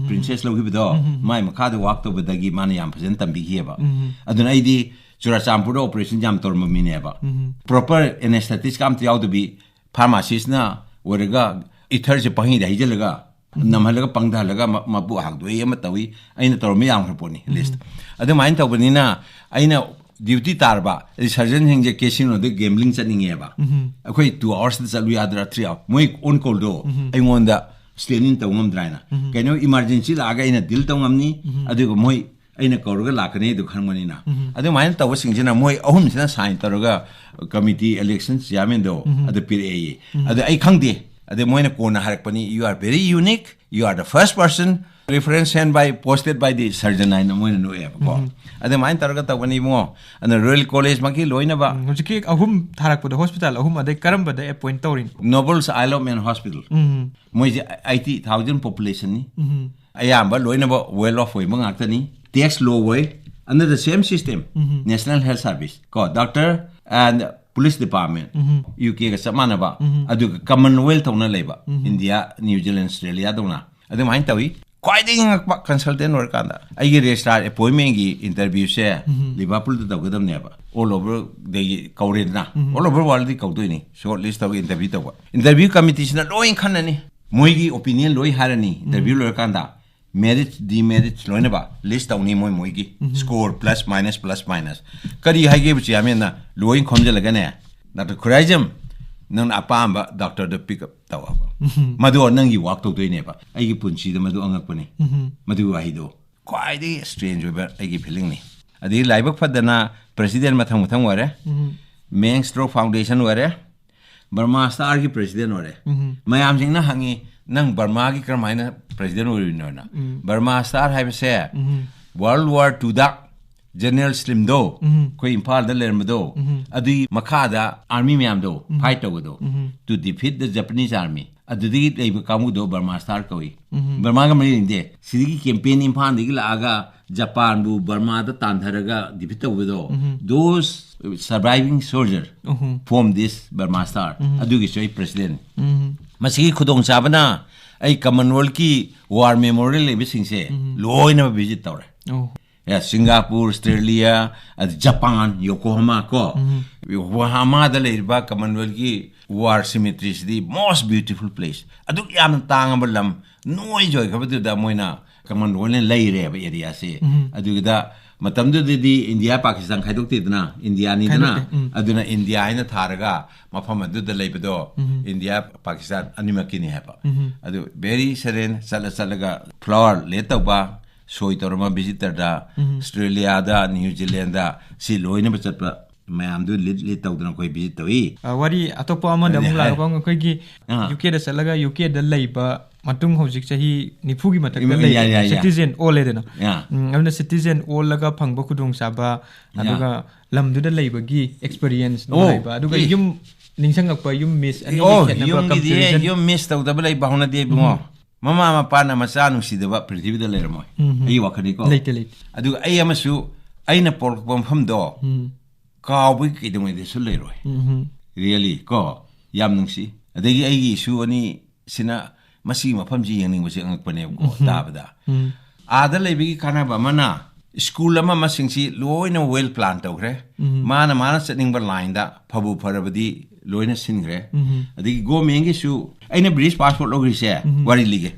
princess ꯂꯧꯈꯤꯕꯗꯣ, ꯃꯥꯏ ꯃꯈꯥꯗ ꯋꯥꯛ ꯇꯧꯕꯗꯒꯤ ꯃꯥꯅ ꯌꯥꯝ ꯐꯖꯅ ꯇꯝꯕꯤꯈꯤꯑꯕ꯫ ꯑꯗꯨꯅ ꯑꯩꯗꯤ ꯆꯨꯔꯥꯆꯥꯟꯄꯨꯔꯗ ꯑꯣꯄꯔꯦꯁꯟ ꯌꯥꯝ ꯇꯧꯔꯝꯕ ꯃꯤꯅꯦꯕ꯫ ꯄ꯭ꯔꯣꯄꯔ ꯑꯦꯅꯦꯁꯊꯦꯇꯤꯛꯁꯀ ꯑꯝꯇ ꯌꯥꯎꯗꯕꯤ, ꯐꯥꯔꯃꯥꯁꯤꯁꯅ ꯑꯣꯏꯔꯒ ꯏꯊꯔꯁꯦ ꯄꯪꯍꯩꯗ ꯍꯩꯖꯤꯜꯂꯒ, ꯅꯝꯍꯜꯂꯒ, ꯄꯪꯊꯍꯜꯂꯒ ꯃ-, ꯃꯕꯨꯛ ꯍꯥꯡꯗꯣꯛꯏ ꯑꯃ ꯇꯧꯏ꯫ ꯑꯩꯅ ꯇꯧꯔꯝꯕ ꯌꯥꯝꯈ꯭ꯔ ꯄꯣꯠꯅꯤ ꯂꯤꯁ꯫ ꯑꯗꯨꯃꯥꯏꯅ ꯇꯧꯕꯅꯤꯅ ꯑꯩꯅ ꯗ꯭ꯌꯨꯇꯤ ꯇꯥꯔꯕ, ꯑꯗꯩ ꯁꯔꯖꯟꯁꯤꯡꯁꯦ ꯀꯦꯁꯤꯅꯣꯗ ꯒꯦꯝꯕ꯭ꯂꯤꯡ ꯆꯠꯅꯤꯡꯉꯦꯕ꯫ ꯑꯩꯈꯣꯏ ꯇꯨ ꯑꯋꯥꯔꯁꯇ ꯆꯠꯂꯨ ꯌꯥꯗ꯭ꯔꯥ, ꯊ꯭ꯔꯤ ꯑꯋꯥꯔ? ꯃꯣꯏ ꯑꯣꯟ ꯀꯣꯜꯗꯣ ꯑꯩꯉꯣꯟꯗ ꯁ꯭ꯇꯦꯟ ꯏꯟ ꯇꯧ ꯉꯝꯗ꯭ꯔꯥ ꯍꯥꯏꯅ꯫ ꯀꯩꯅꯣ, ꯏꯃꯥꯔꯖꯦꯟꯁꯤ ꯂꯥꯛꯑꯒ ꯑꯩꯅ ꯗꯤꯜ ꯇꯧ ꯉꯝꯅꯤ, ꯑꯗꯨꯒ ꯃꯣꯏ ꯑꯩꯅ ꯀꯧꯔꯒ ꯂꯥꯛꯀꯅꯤ ꯑꯗꯨ ꯈꯪꯕꯅꯤꯅ꯫ ꯑꯗꯨꯃꯥꯏꯅ ꯇꯧꯕꯁꯤꯡꯁꯤꯅ ꯃꯣꯏ ꯑꯍꯨꯝꯁꯤꯅ ꯁꯥꯏꯟ ꯇꯧꯔꯒ ꯀꯃꯤꯇꯤ ꯏꯂꯦꯛꯁꯟ ꯆꯤꯌꯥꯔꯃꯦꯟꯗꯣ ꯑꯗꯨ ꯄꯤꯔꯛꯑꯦꯌꯦ꯫ ꯑꯗꯨ ꯑꯩ ꯈꯪꯗꯦ꯫ ꯑꯗꯩ ꯃꯣꯏꯅ ꯀꯣꯟꯅ ꯍꯥꯏꯔꯛꯄꯅꯤ, "You are very unique, you are the first person reference sent by, posted by the surgeon" ꯍꯥꯏꯅ ꯃꯣꯏꯅ ꯅꯣꯛꯑꯦꯕꯀꯣ꯫ ꯑꯗꯨꯃꯥꯏꯅ ꯇꯧꯔꯒ ꯇꯧꯕꯅꯤ ꯏꯕꯨꯡꯉꯣ꯫ ꯑꯗꯨꯅ ꯔꯣꯌꯦꯜ ꯀꯣꯂꯦꯖꯃꯛꯀꯤ ꯂꯣꯏꯅꯕ ꯎꯝ, ꯍꯧꯖꯤꯛꯀꯤ ꯑꯍꯨꯝ ꯊꯥꯔꯛꯄꯗꯣ, ꯍꯣꯁꯄꯤꯇꯥꯜ ꯑꯍꯨꯝ, ꯑꯗꯩ ꯀꯔꯝꯕꯗ ꯑꯦꯄꯣꯏꯟ ꯇꯧꯔꯤꯅꯣ? Nobles Isle of Man Hospital꯫ ꯎꯝ꯫ ꯃꯣꯏꯁꯦ eighty thousand population ꯅꯤ꯫ ꯎꯝ꯫ ꯑꯌꯥꯝꯕ ꯂꯣꯏꯅꯃꯛ well off ꯑꯣꯏꯕ ꯉꯥꯛꯇꯅꯤ, tax low ꯑꯣꯏ, under the same system, National Health Service ꯀꯣ, doctor and police department, U K ꯒ ꯆꯞ ꯃꯥꯟꯅꯕ, ꯑꯗꯨꯒ Commonwealth ꯇꯧꯅ ꯂꯩꯕ, India, New Zealand, Australia ꯗꯧꯅ ꯑꯗꯨꯃꯥꯏꯅ ꯇꯧꯏ꯫ ꯈ꯭ꯋꯥꯏꯗꯒꯤ ꯉꯛꯄ, consultant ꯑꯣꯏꯔꯀꯥꯟꯗ ꯑꯩꯒꯤ registrar appointment ꯒꯤ interview ꯁꯦ Liverpool ꯗ ꯇꯧꯒꯗꯕꯅꯦꯕ, all over ꯗꯒꯤ ꯀꯧꯔꯦꯗꯅ, all over world ꯗꯤ ꯀꯧꯗꯣꯏꯅꯤ, short list ꯇꯧꯔꯒ interview ꯇꯧꯕ꯫ Interview committee ꯁꯤꯅ ꯂꯣꯏ ꯈꯟꯅꯅꯤ, ꯃꯣꯏꯒꯤ opinion ꯂꯣꯏ ꯍꯥꯏꯔꯅꯤ interview ꯂꯣꯏꯔꯀꯥꯟꯗ꯫ Merits, demerits ꯂꯣꯏꯅꯕ list ꯇꯧꯅꯤ ꯃꯣꯏ ꯃꯣꯏꯒꯤ, score plus minus plus minus꯫ ꯀꯔꯤ ꯍꯥꯏꯒꯦꯕꯨ chairman ꯅ ꯂꯣꯏ ꯈꯣꯝꯖꯤꯜꯂꯒꯅꯦ, "Doctor ꯈꯨꯔꯥꯏꯖꯝ, ꯅꯪꯅ ꯑꯄꯥꯝꯕ doctor ꯗ pick up ꯇꯧ" ꯍꯥꯏꯕ꯫ ꯃꯗꯨ ꯅꯪꯒꯤ work ꯇꯧꯗꯣꯏꯅꯦꯕ꯫ ꯑꯩꯒꯤ ꯄꯨꯟꯁꯤꯗ ꯃꯗꯨ ꯑꯉꯛꯄꯅꯤ꯫ ꯃꯗꯨꯒꯤ ꯋꯥꯍꯩꯗꯣ ꯈ꯭ꯋꯥꯏꯗꯒꯤ strange ꯑꯣꯏꯕ ꯑꯩꯒꯤ feeling ꯅꯤ꯫ ꯑꯗꯒꯤ ꯂꯥꯏꯕꯛ ꯐꯗꯅ president ꯃꯊꯪ ꯃꯊꯪ ꯑꯣꯏꯔꯦ꯫ Max Stroke Foundation ꯑꯣꯏꯔꯦ꯫ Burma Star ꯒꯤ president ꯑꯣꯏꯔꯦ꯫ ꯃꯌꯥꯝꯁꯤꯡꯅ ꯍꯪꯉꯤ, "ꯅꯪ Burma ꯒꯤ ꯀꯔꯝꯍꯥꯏꯅ president ꯑꯣꯏꯔꯤꯅꯣꯅ?" Burma Star ꯍꯥꯏꯕꯁꯦ World War two ꯗ General Slim ꯗꯣ, ꯑꯩꯈꯣꯏ ꯏꯝꯐꯥꯜꯗ ꯂꯩꯔꯝꯕꯗꯣ, ꯑꯗꯨꯒꯤ ꯃꯈꯥꯗ army ꯃꯌꯥꯝꯗꯣ fight ꯇꯧꯕꯗꯣ, to defeat the Japanese army, ꯑꯗꯨꯗꯒꯤ ꯂꯩꯕ ꯀꯥꯡꯕꯨꯗꯣ Burma Star ꯀꯧꯏ꯫ Burma ꯒ ꯃꯔꯤ ꯂꯩꯅꯗꯦ꯫ ꯁꯤꯗꯒꯤ campaign ꯏꯝꯐꯥꯜꯗꯒꯤ ꯂꯥꯛꯑꯒ ꯖꯄꯥꯟꯕꯨ Burma ꯗ ꯇꯥꯟꯊꯔꯒ defeat ꯇꯧꯕꯗꯣ, those surviving soldier form this Burma Star꯫ ꯑꯗꯨꯒꯤꯁꯨ ꯑꯩ president꯫ ꯃꯁꯤꯒꯤ ꯈꯨꯗꯣꯡꯆꯥꯕꯅ ꯑꯩ Commonwealth ꯀꯤ war memorial ꯂꯩꯕꯁꯤꯡꯁꯦ ꯂꯣꯏꯅꯃꯛ visit ꯇꯧꯔꯦ꯫ ꯑꯣ꯫ ꯌꯥ, ꯁꯤꯡꯒꯥꯄꯨꯔ, ꯑꯁꯇ꯭ꯔꯦꯂꯤꯌꯥ, ꯑꯗ ꯖꯄꯥꯟ, ꯌꯣꯀꯣꯍꯥꯃꯥ ꯀꯣ꯫ ꯌꯣꯀꯣꯍꯥꯃꯥꯗ ꯂꯩꯔꯤꯕ Commonwealth ꯀꯤ war cemetery ꯁꯤꯗꯤ most beautiful place꯫ ꯑꯗꯨꯛ ꯌꯥꯝꯅ ꯇꯥꯡꯉꯕ ꯂꯝ, noise ꯑꯣꯏꯈ꯭ꯔꯕꯗꯨꯗ ꯃꯣꯏꯅ Commonwealth ꯅ ꯂꯩꯔꯦꯕ area ꯁꯦ꯫ ꯑꯗꯨꯒꯤꯗ ꯃꯇꯝꯗꯨꯗꯗꯤ ꯏꯟꯗꯤꯌꯥ ꯄꯥꯀꯤꯁꯇꯥꯟ ꯈꯥꯏꯗꯣꯛꯇꯦꯗꯅ, ꯏꯟꯗꯤꯌꯥꯅꯤꯗꯅ꯫ ꯈꯥꯏꯗꯣꯛꯇꯦ, ꯎꯝ꯫ ꯑꯗꯨꯅ ꯏꯟꯗꯤꯌꯥ ꯍꯥꯏꯅ ꯊꯥꯔꯒ ꯃꯐꯝ ꯑꯗꯨꯗ ꯂꯩꯕꯗꯣ ꯏꯟꯗꯤꯌꯥ ꯄꯥꯀꯤꯁꯇꯥꯟ ꯑꯅꯤꯃꯛꯀꯤꯅꯤ ꯍꯥꯏꯕ꯫ ꯑꯗꯨ very serene ꯆꯠꯂ ꯆꯠꯂꯒ flower lay ꯇꯧꯕ, ꯁꯣꯏ ꯇꯧꯔꯝꯕ visitor ꯗ, ꯑꯁꯇ꯭ꯔꯦꯂꯤꯌꯥꯗ, ꯅ꯭ꯌꯨ ꯖꯤꯂꯦꯟꯗ, ꯁꯤ ꯂꯣꯏꯅꯕ ꯆꯠꯄ ꯃꯌꯥꯝꯗꯨ lead, lead ꯇꯧꯗꯅ ꯑꯩꯈꯣꯏ visit ꯇꯧꯏ꯫ ꯑ, ꯋꯥꯔꯤ ꯑꯇꯣꯞꯄ ꯑꯃꯗ ꯑꯃꯨꯛ ꯌꯥꯏ꯫ ꯂꯥꯛꯄ ꯑꯃꯨꯛ ꯑꯩꯈꯣꯏꯒꯤ ꯑꯥ꯫ ꯌꯨ ꯀꯦꯗ ꯆꯠꯂꯒ ꯌꯨ ꯀꯦꯗ ꯂꯩꯕ ꯃꯇꯨꯡ ꯍꯧꯖꯤꯛ ꯆꯍꯤ ꯅꯤꯐꯨꯒꯤ ꯃꯊꯛꯇ ꯌꯥꯏ, ꯂꯩꯔꯦ, ꯌꯥꯏ, ꯌꯥꯏ꯫ Citizen ꯑꯣꯜꯂꯦꯗꯅ꯫ ꯌꯥ꯫ ꯎꯝ, ꯑꯗꯨꯅ citizen ꯑꯣꯜꯂꯒ ꯐꯪꯕ ꯈꯨꯗꯣꯡꯆꯥꯕ, ꯌꯥ꯫ ꯑꯗꯨꯒ ꯂꯝꯗꯨꯗ ꯂꯩꯕꯒꯤ experience ꯑꯣ, ꯅꯨꯡꯉꯥꯏꯕ, ꯑꯗꯨꯒ ꯑꯦ꯫ ꯌꯨꯝ ꯅꯤꯡꯁꯤꯡꯉꯛꯄ, ꯌꯨꯝ miss, ꯑꯅꯤꯒꯤ ꯑꯣ, ꯈꯦꯠꯅꯕ ꯌꯨꯝꯒꯤꯗꯤ comparison꯫ ꯌꯨꯝ miss ꯇꯧꯗꯕ ꯂꯩꯕ ꯍꯧꯅꯗꯦ ꯏꯕꯨꯡꯉꯣ꯫ ꯎꯝ꯫ ꯃꯃꯥ ꯃꯄꯥꯅ ꯃꯆꯥ ꯅꯨꯡꯁꯤꯗꯕ ꯄ꯭ꯔꯤꯊꯤꯕꯤꯗ ꯂꯩꯔꯝꯃꯣꯏ꯫ ꯎꯝ꯫ ꯑꯩꯒꯤ ꯋꯥꯈꯜꯅꯤꯀꯣ꯫ ꯂꯩꯇꯦ, ꯂꯩꯇꯦ꯫ ꯑꯗꯨꯒ ꯑꯩ ꯑꯃꯁꯨ ꯑꯩꯅ ꯄꯣꯛꯂꯛꯄ ꯃꯐꯝꯗꯣ ꯎꯝ꯫ ꯀꯥꯎꯕꯒꯤ ꯀꯩꯗꯧꯉꯩꯗꯁꯨ ꯂꯩꯔꯣꯏ꯫ ꯎꯝ꯫ Really ꯀꯣ, ꯌꯥꯝ ꯅꯨꯡꯁꯤ꯫ ꯑꯗꯒꯤ ꯑꯩꯒꯤ ꯏꯁꯨ ꯑꯅꯤꯁꯤꯅ ꯃꯁꯤꯒꯤ ꯃꯐꯝꯁꯤ ꯌꯦꯡꯅꯤꯡꯕꯁꯤ ꯑꯉꯛꯄꯅꯦꯕꯀꯣ꯫ ꯎꯝ꯫ ꯇꯥꯕꯗ꯫ ꯎꯝ꯫ ꯑꯥꯗ ꯂꯩꯕꯒꯤ ꯀꯥꯟꯅꯕ ꯑꯃꯅ, ꯁ꯭ꯀꯨꯜ ꯑꯃ ꯑꯃꯁꯤꯡꯁꯤ ꯂꯣꯏꯅ well plan ꯇꯧꯈ꯭ꯔꯦ꯫ ꯎꯝ꯫ ꯃꯥꯅ, ꯃꯥꯅ ꯆꯠꯅꯤꯡꯕ ꯂꯥꯏꯟꯗ ꯐꯕꯨ ꯐꯔꯕꯗꯤ ꯂꯣꯏꯅ ꯁꯤꯟꯈ꯭ꯔꯦ꯫ ꯎꯝ꯫ ꯑꯗꯒꯤ ꯒꯣꯔꯃꯦꯟꯒꯤꯁꯨ ꯑꯩꯅ ꯕ꯭ꯔꯤꯇꯤꯁ ꯄꯥꯁꯄꯣꯔꯠ ꯂꯧꯈ꯭ꯔꯤꯁꯦ, ꯎꯝ꯫ ꯋꯥꯔꯤ ꯂꯤꯒꯦ꯫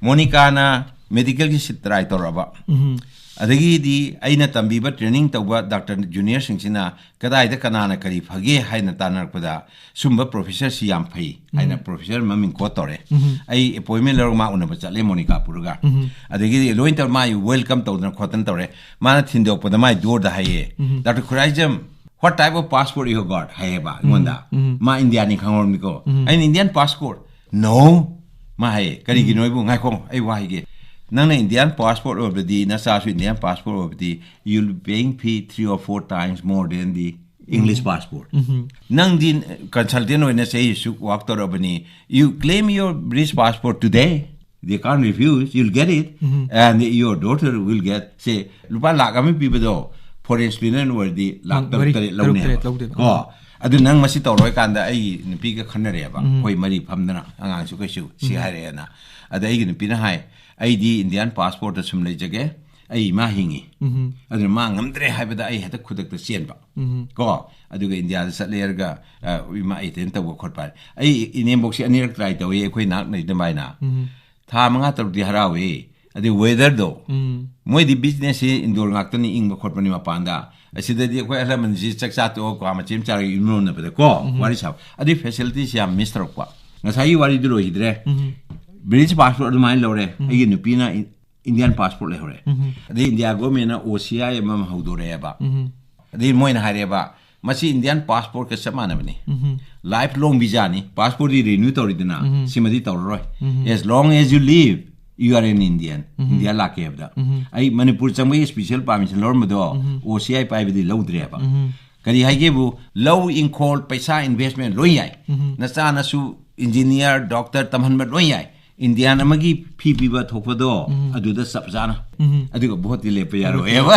ꯃꯣꯅꯤꯀꯥꯅ ꯃꯦꯗꯤꯀꯦꯜꯒꯤ ꯁꯤꯠ ꯇ꯭ꯔꯥꯏ ꯇꯧꯔꯛꯑꯕ꯫ ꯎꯝ꯫ ꯑꯗꯒꯤꯗꯤ ꯑꯩꯅ ꯇꯝꯕꯤꯕ ꯇ꯭ꯔꯦꯅꯤꯡ ꯇꯧꯕ ꯗꯥꯛꯇꯔ ꯖꯨꯅꯤꯌꯔꯁꯤꯡꯁꯤꯅ ꯀꯗꯥꯏꯗ ꯀꯅꯥꯅ ꯀꯔꯤ ꯐꯒꯦ ꯍꯥꯏꯅ ꯇꯥꯟꯅꯔꯛꯄꯗ, ꯁꯨꯝꯕ ꯄ꯭ꯔꯣꯐꯦꯁꯔꯁꯤ ꯌꯥꯝ ꯐꯩ ꯍꯥꯏꯅ ꯎꯝ꯫ ꯄ꯭ꯔꯣꯐꯦꯁꯔ ꯃꯃꯤꯡ ꯀꯣꯠ ꯇꯧꯔꯦ꯫ ꯎꯝ꯫ ꯑꯩ ꯑꯦꯄꯣꯏꯟꯃꯦꯟ ꯂꯧꯔꯒ ꯃꯥ ꯎꯅꯕ ꯆꯠꯂꯦ ꯃꯣꯅꯤꯀꯥ ꯄꯨꯔꯒ꯫ ꯎꯝ꯫ ꯑꯗꯒꯤꯗꯤ ꯂꯣꯏꯅ ꯇꯧꯔ ꯃꯥ welcome ꯇꯧꯗꯅ ꯈꯣꯠꯇꯅ ꯇꯧꯔꯦ꯫ ꯃꯥꯅ ꯊꯤꯟꯗꯣꯛꯄꯗ ꯃꯥꯏ ꯗꯣꯔꯗ ꯍꯥꯏꯌꯦ, ꯎꯝ꯫ "Doctor Khuraijam, what type of passport you got?" ꯍꯥꯏꯌꯦꯕ ꯑꯩꯉꯣꯟꯗ꯫ ꯎꯝ꯫ ꯃꯥ ꯏꯟꯗꯤꯌꯥꯅꯤ ꯈꯪꯍꯧꯔꯝꯅꯤꯀꯣ꯫ ꯎꯝ꯫ ꯑꯩꯅ, "Indian passport?" "No." ꯃꯥ ꯍꯥꯏꯌꯦ, "ꯀꯔꯤꯒꯤꯅꯣ ꯎꯝ꯫ ꯑꯩꯕꯨ?" "ꯉꯥꯏꯈꯣ, ꯑꯩ ꯋꯥ ꯍꯥꯏꯒꯦ꯫ ꯅꯪꯅ ꯏꯟꯗꯤꯌꯥꯟ ꯄꯥꯁꯄꯣꯔꯠ ꯑꯣꯏꯕꯗꯤ, ꯅꯆꯥꯁꯨ ꯏꯟꯗꯤꯌꯥꯟ ꯄꯥꯁꯄꯣꯔꯠ ꯑꯣꯏꯕꯗꯤ, you will be paying fee three or four times more than the English um. Passport꯫ ꯎꯝ꯫ ꯅꯪꯗꯤ ꯀꯟꯁꯜꯇꯦꯟ ꯑꯣꯏꯅ ꯆꯍꯤ ꯑꯁꯨꯛ ꯋꯥꯛ ꯇꯧꯔꯕꯅꯤ, you claim your British passport today, they can't refuse, you'll get it, um. And your daughter will get, ꯁꯦ, ꯂꯨꯄꯥ ꯂꯥꯛ ꯑꯃ ꯄꯤꯕꯗꯣ foreign student ꯑꯣꯏꯔꯗꯤ ꯂꯥꯛ ꯃꯔꯤ, ꯇꯔꯨꯛ ꯇꯔꯦꯠ ꯇꯔꯨꯛ ꯇꯔꯦꯠ ꯂꯧꯅꯦꯕ꯫ ꯂꯧꯗꯣꯏꯕ꯫ ꯀꯣ? ꯑꯗꯨ ꯅꯪ ꯃꯁꯤ ꯇꯧꯔꯣꯏ ꯀꯥꯟꯗ ꯑꯩ ꯅꯨꯄꯤꯒ ꯈꯟꯅꯔꯦꯕ꯫ ꯎꯝ꯫ ꯑꯩꯈꯣꯏ ꯃꯔꯤ ꯐꯝꯗꯅ ꯑꯉꯥꯡꯁꯨ ꯀꯩꯁꯨ ꯁꯤ ꯎꯝ꯫ ꯍꯥꯏꯔꯛꯑꯦꯅ꯫ ꯑꯗ ꯑꯩꯒꯤ ꯅꯨꯄꯤꯅ ꯍꯥꯏ, "ꯑꯩꯗꯤ ꯏꯟꯗꯤꯌꯥꯟ ꯄꯥꯁꯄꯣꯔꯠꯇ ꯁꯨꯝ ꯂꯩꯖꯒꯦ, ꯑꯩ ꯏꯃꯥ ꯍꯤꯡꯉꯤ꯫" ꯎꯝ꯫ ꯑꯗꯨꯅ ꯃꯥ ꯉꯝꯗ꯭ꯔꯦ ꯍꯥꯏꯕꯗ ꯑꯩ ꯍꯦꯛꯇ ꯈꯨꯗꯛꯇ ꯆꯦꯟꯕ꯫ ꯎꯝ꯫ ꯀꯣ? ꯑꯗꯨꯒ ꯏꯟꯗꯤꯌꯥꯗ ꯆꯠꯂꯦ ꯍꯥꯏꯔꯒ, ꯑ, ꯏꯃꯥ ꯑꯦꯇꯦꯟ ꯇꯧꯕ ꯈꯣꯠꯄ ꯍꯥꯏ꯫ ꯑꯩ ꯏꯅꯦꯝꯕꯣꯛꯁꯦ ꯑꯅꯤꯔꯛ ꯇ꯭ꯔꯥꯏ ꯇꯧꯏ, ꯑꯩꯈꯣꯏ ꯅꯥꯛ ꯂꯩꯗꯕ ꯍꯥꯏꯅ꯫ ꯎꯝ꯫ ꯊꯥ ꯃꯉꯥ ꯇꯔꯨꯛꯇꯤ ꯍꯔꯥꯎꯏ꯫ ꯑꯗꯩ ꯋꯦꯗꯔꯗꯣ, ꯎꯝ꯫ ꯃꯣꯏꯗꯤ ꯕꯤꯖꯤꯅꯦꯁꯁꯤ ꯏꯟꯗꯣꯔ ꯉꯥꯛꯇꯅꯤ, ꯏꯪꯕ ꯈꯣꯠꯄꯅꯤ ꯃꯄꯥꯟꯗ꯫ ꯑꯁꯤꯗꯗꯤ ꯑꯩꯈꯣꯏ ꯑꯍꯜ ꯂꯃꯟꯁꯤ ꯆꯥꯛ ꯆꯥ ꯇꯣꯛꯑꯒ ꯀ꯭ꯋꯥ ꯃꯆꯦ ꯑꯃ ꯆꯥꯔꯒ ꯏꯔꯨꯅꯕꯗꯀꯣ ꯎꯝ꯫ ꯋꯥꯔꯤ ꯁꯥꯕ꯫ ꯑꯗꯨꯏ ꯐꯦꯁꯤꯂꯤꯇꯤꯁꯤ ꯌꯥꯝ ꯃꯤꯁ ꯇꯧꯔꯛꯄ꯫ ꯉꯁꯥꯏꯒꯤ ꯋꯥꯔꯤꯗꯨ ꯂꯣꯏꯈꯤꯗ꯭ꯔꯦ꯫ ꯎꯝ꯫ ꯕ꯭ꯔꯤꯇꯤꯁ ꯄꯥꯁꯄꯣꯔꯠ ꯑꯗꯨꯃꯥꯏꯅ ꯂꯧꯔꯦ꯫ ꯎꯝ꯫ ꯑꯩꯒꯤ ꯅꯨꯄꯤꯅ ꯏꯟꯗꯤꯌꯥꯟ ꯄꯥꯁꯄꯣꯔꯠ ꯂꯩꯍꯧꯔꯦ꯫ ꯎꯝ꯫ ꯑꯗꯩ ꯏꯟꯗꯤꯌꯥ ꯒꯣꯔꯃꯦꯟꯅ ꯑꯣ ꯁꯤ ꯑꯥꯏ ꯑꯃ ꯍꯧꯗꯣꯔꯛꯑꯦꯕ꯫ ꯎꯝ꯫ ꯑꯗꯩ ꯃꯣꯏꯅ ꯍꯥꯏꯔꯦꯕ, "ꯃꯁꯤ ꯏꯟꯗꯤꯌꯥꯟ ꯄꯥꯁꯄꯣꯔꯠꯀ ꯆꯞ ꯃꯥꯟꯅꯕꯅꯤ꯫ ꯎꯝ꯫ ꯂꯥꯏꯐ ꯂꯣꯡ ꯚꯤꯖꯥꯅꯤ, ꯄꯥꯁꯄꯣꯔꯠꯇꯤ ꯔꯤꯅ꯭ꯌꯨ ꯇꯧꯔꯤꯗꯅ, ꯎꯝ꯫ ꯁꯤꯃꯗꯤ ꯇꯧꯔꯔꯣꯏ꯫ ꯎꯝ꯫ As long as you live, you are an Indian꯫ Um. India ꯂꯥꯛꯀꯦ ꯍꯥꯏꯕꯗ꯫ ꯎꯝ꯫ ꯑꯩ ꯃꯅꯤꯄꯨꯔ ꯆꯪꯕꯒꯤ ꯁ꯭ꯄꯤꯁꯦꯜ ꯄꯥꯔꯃꯤꯁꯟ ꯂꯧꯔꯝꯕꯗꯣ, ꯎꯝ꯫ ꯑꯣ ꯁꯤ ꯑꯥꯏ ꯄꯥꯏꯕꯗꯤ ꯂꯧꯗ꯭ꯔꯦꯕ꯫ ꯎꯝ꯫ ꯀꯔꯤ ꯍꯥꯏꯒꯦꯕꯨ, ꯂꯧ, ꯏꯪꯈꯣꯜ, ꯄꯩꯁꯥ, ꯏꯟꯚꯦꯁꯃꯦꯟ ꯂꯣꯏ ꯌꯥꯏ꯫ ꯎꯝ꯫ ꯅꯆꯥ ꯅꯁꯨ ꯏꯟꯖꯤꯅꯤꯌꯥꯔ, ꯗꯣꯛꯇꯔ ꯇꯝꯍꯟꯕ ꯂꯣꯏ ꯌꯥꯏ꯫ ꯏꯟꯗꯤꯌꯥꯟ ꯑꯃꯒꯤ ꯐꯤ ꯄꯤꯕ ꯊꯣꯛꯄꯗꯣ, ꯎꯝ꯫ ꯑꯗꯨꯗ ꯆꯞ ꯆꯥꯅ꯫ ꯎꯝ꯫ ꯑꯗꯨꯒ ꯚꯣꯠꯇꯤ ꯂꯦꯞꯄ ꯌꯥꯔꯣꯏꯕ꯫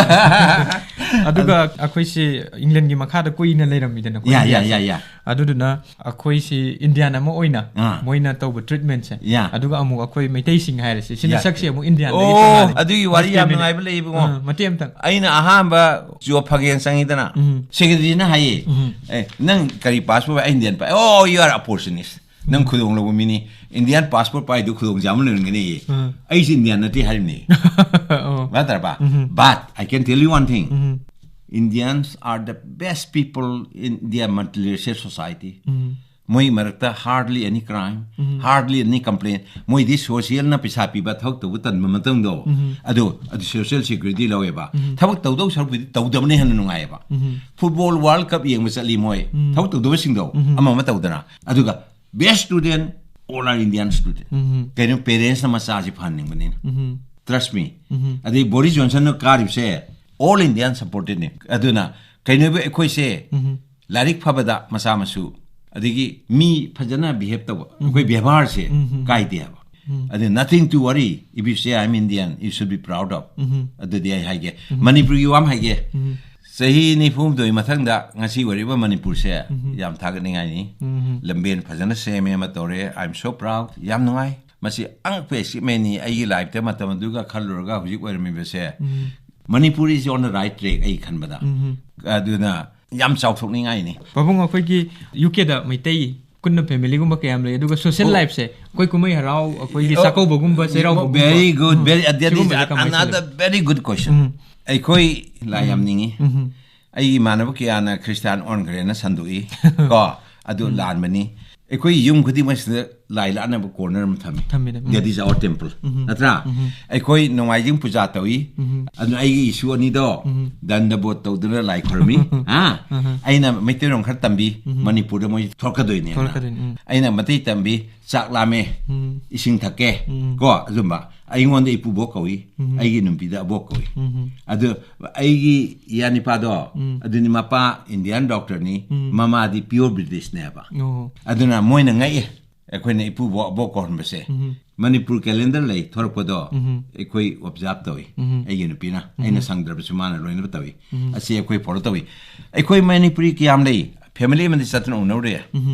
ꯑꯗꯨꯒ ꯑꯩꯈꯣꯏꯁꯦ ꯏꯪꯂꯦꯟꯒꯤ ꯃꯈꯥꯗ ꯀꯨꯏꯅ ꯂꯩꯔꯝꯃꯤꯗꯅꯀꯣ, ꯌꯥ, ꯌꯥ, ꯏꯟꯗꯤꯌꯥꯁꯦ꯫ ꯌꯥ, ꯌꯥ꯫ ꯑꯗꯨꯗꯨꯅ ꯑꯩꯈꯣꯏꯁꯤ ꯏꯟꯗꯤꯌꯥꯟ ꯑꯃ ꯑꯣꯏꯅ ꯑꯥ꯫ ꯃꯣꯏꯅ ꯇꯧꯕ ꯇ꯭ꯔꯤꯠꯃꯦꯟꯁꯦ, ꯌꯥ꯫ ꯑꯗꯨꯒ ꯑꯃꯨꯛ ꯑꯩꯈꯣꯏ ꯃꯩꯇꯩꯁꯤꯡ ꯍꯥꯏꯔꯁꯦ, ꯁꯤꯅ ꯌꯥ꯫ ꯁꯛꯁꯦ ꯑꯃꯨꯛ ꯏꯟꯗꯤꯌꯥꯟꯗꯒꯤ ꯑꯣ, ꯇꯣꯉꯥꯜꯂꯦ꯫ ꯑꯗꯨꯒꯤ ꯋꯥꯔꯤ ꯌꯥꯝ ꯗꯤꯁꯀ꯭ꯔꯤꯃꯤꯅꯦꯠ-, ꯅꯨꯡꯉꯥꯏꯕ ꯂꯩꯌꯦꯕꯀꯣ꯫ ꯑꯥ, ꯃꯇꯦꯛ ꯑꯃꯇꯪ꯫ ꯑꯩꯅ ꯑꯍꯥꯟꯕ ꯖꯣꯕ ꯐꯪꯒꯦꯅ ꯆꯪꯉꯤꯗꯅ, ꯎꯝ꯫ ꯁꯦꯀ꯭ꯔꯦꯇꯔꯤꯅ ꯍꯥꯏꯌꯦ, ꯎꯝ꯫ "ꯑꯦ, ꯅꯪ ꯀꯔꯤ ꯄꯥꯁꯄꯣꯔꯠ?" "ꯑꯩ ꯏꯟꯗꯤꯌꯥꯟ ꯄꯥꯏ"꯫ "Oh, you are opportunist꯫ ꯅꯪ ꯈꯨꯗꯣꯡ ꯂꯧꯕ ꯃꯤꯅꯤ꯫ ꯏꯟꯗꯤꯌꯥꯟ ꯄꯥꯁꯄꯣꯔꯠ ꯄꯥꯏꯗꯨ ꯈꯨꯗꯣꯡ ꯆꯥꯕ ꯂꯩꯔꯝꯒꯅꯤ"꯫ ꯎꯝ꯫ ꯑꯩꯁꯦ ꯏꯟꯗꯤꯌꯥꯟ ꯅꯠꯇꯦ ꯍꯥꯏꯔꯤꯕꯅꯤ꯫ ꯑꯣ꯫ ꯚꯥꯞ ꯇꯥꯔꯕ? ꯎꯝ꯫ But I can tell you one thing. Um. Indians are the best people in the multiracial society. ꯎꯝ꯫ ꯃꯣꯏ ꯃꯔꯛꯇ hardly any crime, ꯎꯝ꯫ Hardly any complaint. ꯃꯣꯏꯗꯤ ꯁꯣꯁꯤꯌꯦꯜꯅ ꯄꯩꯁꯥ ꯄꯤꯕ ꯊꯕꯛ ꯇꯧꯕ ꯇꯟꯕ ꯃꯇꯝꯗꯣ, ꯎꯝ꯫ ꯑꯗꯣ, ꯑꯗꯨ ꯁꯣꯁꯤꯌꯦꯜ ꯁꯦꯀ꯭ꯌꯨꯔꯤꯇꯤ ꯂꯧꯋꯦꯕ꯫ ꯎꯝ꯫ ꯊꯕꯛ ꯇꯧꯗꯧ ꯁꯔꯨꯛꯄꯨꯗꯤ ꯇꯧꯗꯕꯅ ꯍꯦꯟꯅ ꯅꯨꯡꯉꯥꯏꯌꯦꯕ꯫ ꯎꯝ꯫ Football World Cup ꯌꯦꯡꯕ ꯆꯠꯂꯤ ꯃꯣꯏ, ꯎꯝ꯫ ꯊꯕꯛ ꯇꯧꯗꯕꯁꯤꯡꯗꯣ, ꯎꯝ꯫ ꯑꯃ ꯑꯃ ꯇꯧꯗꯅ꯫ ꯑꯗꯨꯒ best student, all are Indian student. ꯎꯝ꯫ ꯀꯩꯅꯣ, ꯄꯦꯔꯦꯟꯁꯅ ꯃꯆꯥꯁꯤ ꯐꯍꯟꯅꯤꯡꯕꯅꯤꯅ꯫ ꯎꯝ꯫ Trust me. ꯎꯝ꯫ ꯑꯗꯩ ꯕꯣꯔꯤꯁ ꯖꯣꯟꯁꯟꯅ ꯀꯥꯔꯤꯕꯁꯦ, all Indian supportedꯅꯤ꯫ ꯑꯗꯨꯅ ꯀꯩꯅꯣꯕ ꯑꯩꯈꯣꯏꯁꯦ ꯎꯝ꯫ ꯂꯥꯏꯔꯤꯛ ꯐꯕꯗ ꯃꯆꯥ ꯃꯁꯨ, ꯑꯗꯒꯤ ꯃꯤ ꯐꯖꯅ ꯕꯤꯍꯦꯕ ꯇꯧꯕ, ꯎꯝ꯫ ꯑꯩꯈꯣꯏ ꯕꯦꯕꯥꯔꯁꯦ ꯎꯝ꯫ ꯀꯥꯏꯗꯦ ꯍꯥꯏꯕ꯫ ꯎꯝ꯫ ꯑꯗꯨ nothing to worry, if you say I'm Indian, you should be proud of. ꯎꯝ꯫ ꯑꯗꯨꯗꯤ ꯑꯩ ꯍꯥꯏꯒꯦ, ꯎꯝ꯫ ꯃꯅꯤꯄꯨꯔꯒꯤ ꯋꯥ ꯑꯃ ꯍꯥꯏꯒꯦ꯫ ꯎꯝ꯫ ꯆꯍꯤ ꯅꯤꯐꯨ ꯍꯨꯝꯗꯣꯏ ꯃꯊꯪꯗ ꯉꯁꯤ ꯑꯣꯏꯔꯤꯕ ꯃꯅꯤꯄꯨꯔꯁꯦ ꯎꯝ꯫ ꯌꯥꯝ ꯊꯥꯒꯠꯅꯤꯡꯉꯥꯏꯅꯤ꯫ ꯎꯝ꯫ ꯂꯝꯕꯦꯟ ꯐꯖꯅ ꯁꯦꯝꯃꯦ ꯑꯃ ꯇꯧꯔꯦ, I am so proud, ꯌꯥꯝ ꯅꯨꯡꯉꯥꯏ꯫ ꯃꯁꯤ ꯑꯉꯛꯄ ꯑꯦꯆꯤꯞꯃꯦꯟꯅꯤ ꯑꯩꯒꯤ ꯂꯥꯏꯐꯇ ꯃꯇꯝ ꯑꯗꯨꯒ ꯈꯜꯂꯨꯔꯒ ꯍꯧꯖꯤꯛ ꯑꯣꯏꯔꯝꯃꯤꯕꯁꯦ꯫ ꯎꯝ꯫ Manipur is on the right track ꯑꯩ ꯈꯟꯕꯗ꯫ ꯎꯝ꯫ ꯑꯗꯨꯅ ꯌꯥꯝ ꯆꯥꯎꯊꯣꯛꯅꯤꯡꯉꯥꯏꯅꯤ꯫ ꯄꯥꯕꯨꯡ, ꯑꯩꯈꯣꯏꯒꯤ ꯌꯨ ꯀꯦꯗ ꯃꯩꯇꯩ ꯀꯨꯟꯅ ꯐꯦꯃꯤꯂꯤꯒꯨꯝꯕ ꯀꯌꯥꯝ ꯂꯩ, ꯑꯗꯨꯒ ꯁꯣꯁꯤꯌꯦꯜ ꯑꯣ꯫ ꯂꯥꯏꯐꯁꯦ ꯑꯩꯈꯣꯏ ꯀꯨꯝꯍꯩ ꯍꯔꯥꯎ, ꯑꯩꯈꯣꯏꯒꯤ ꯑꯣ, ꯆꯥꯛꯀꯧꯕꯒꯨꯝꯕ, ꯆꯩꯔꯥꯎꯕꯒꯨꯝꯕ, very good, um, very, uh, that is ꯁꯤꯒꯨꯝꯕꯁꯦ ꯀꯃꯥꯏꯅ ꯇꯧꯒꯦ? Another very good question. ꯎꯝ꯫ ꯑꯩꯈꯣꯏ ꯂꯥꯏ ꯌꯥꯝ ꯎꯝ꯫ ꯅꯤꯡꯉꯤ꯫ ꯎꯝ꯫ ꯑꯩꯒꯤ ꯏꯃꯥꯟꯅꯕ ꯀꯌꯥꯅ ꯈ꯭ꯔꯤꯁꯇꯥꯟ ꯑꯣꯟꯈ꯭ꯔꯦꯅ ꯁꯟꯗꯣꯛꯏ꯫ ꯀꯣ? ꯑꯗꯨ ꯎꯝ꯫ ꯂꯥꯟꯕꯅꯤ꯫ ꯑꯩꯈꯣꯏ ꯌꯨꯝ ꯈꯨꯗꯤꯡꯃꯛꯁꯤꯗ ꯂꯥꯏ ꯂꯥꯠꯅꯕ ꯀꯣꯔꯅꯔ ꯑꯃ ꯊꯝꯃꯤ꯫ ꯊꯝꯃꯤꯗ, ꯎꯝ꯫ That is our temple. ꯎꯝ꯫ ꯅꯠꯇ꯭ꯔꯥ? ꯎꯝ꯫ ꯑꯩꯈꯣꯏ ꯅꯣꯡꯃꯥꯏꯖꯤꯡ ꯄꯨꯖꯥ ꯇꯧꯏ꯫ ꯎꯝ꯫ ꯑꯗꯨꯅ ꯑꯩꯒꯤ ꯏꯁꯨ ꯑꯅꯤꯗꯣ ꯎꯝ꯫ ꯗꯟꯗ ꯕꯣꯠ ꯇꯧꯗꯨꯅ ꯂꯥꯏ ꯈꯨꯔꯨꯝꯃꯤ꯫ ꯍꯥ? ꯎꯝ꯫ ꯑꯩꯅ ꯃꯩꯇꯩꯂꯣꯟ ꯈꯔ ꯇꯝꯕꯤ, ꯎꯝ꯫ ꯃꯅꯤꯄꯨꯔꯗ ꯃꯣꯏ ꯊꯣꯛꯂꯛꯀꯗꯣꯏꯅꯦꯅ꯫ ꯊꯣꯛꯂꯛꯀꯗꯣꯏꯅꯤ, ꯎꯝ꯫ ꯑꯩꯅ ꯃꯇꯩ ꯇꯝꯕꯤ, ꯆꯥꯛ ꯂꯥꯝꯃꯦ, ꯎꯝ꯫ ꯏꯁꯤꯡ ꯊꯛꯀꯦ, ꯎꯝ꯫ ꯀꯣ, ꯑꯗꯨꯝꯕ꯫ ꯑꯩꯉꯣꯟꯗ ꯏꯄꯨꯕꯣꯛ ꯀꯧꯏ, ꯎꯝ꯫ ꯑꯩꯒꯤ ꯅꯨꯄꯤꯗ ꯑꯕꯣꯛ ꯀꯧꯏ꯫ ꯎꯝ꯫ ꯑꯗꯨ ꯑꯩꯒꯤ ꯏꯌꯥ ꯅꯤꯄꯥꯗꯣ, ꯎꯝ꯫ ꯑꯗꯨꯅꯤ ꯃꯄꯥ ꯏꯟꯗꯤꯌꯥꯟ ꯗꯣꯛꯇꯔꯅꯤ, ꯎꯝ꯫ ꯃꯃꯥꯗꯤ ꯄꯤꯌꯣꯔ ꯕ꯭ꯔꯤꯇꯤꯁꯅꯦꯕ꯫ ꯑꯣ꯫ ꯑꯗꯨꯅ ꯃꯣꯏꯅ ꯉꯛꯑꯦ꯫ ꯑꯩꯈꯣꯏꯅ ꯏꯄꯨꯕꯣꯛ ꯑꯕꯣꯛ ꯀꯧꯍꯟꯕꯁꯦ, ꯃꯅꯤꯄꯨꯔ ꯀꯦꯂꯦꯟꯗꯔ ꯂꯩ ꯊꯣꯔꯛꯄꯗꯣ, ꯑꯩꯈꯣꯏ ꯑꯣꯕꯖꯥꯔꯕ ꯇꯧꯏ꯫ ꯑꯩꯒꯤ ꯅꯨꯄꯤꯅ, ꯑꯩꯅ ꯁꯪꯗ꯭ꯔꯕꯁꯨ ꯃꯥꯅ ꯂꯣꯏꯅꯕ ꯇꯧꯏ꯫ ꯑꯁꯤ ꯑꯩꯈꯣꯏ ꯐꯣꯂꯣ ꯇꯧꯏ꯫ ꯑꯩꯈꯣꯏ ꯃꯅꯤꯄꯨꯔꯤ ꯀꯌꯥꯝ ꯂꯩ, ꯐꯦꯃꯤꯂꯤ ꯑꯃꯗꯤ ꯆꯠꯇꯅ ꯎꯅꯔꯨꯔꯦ꯫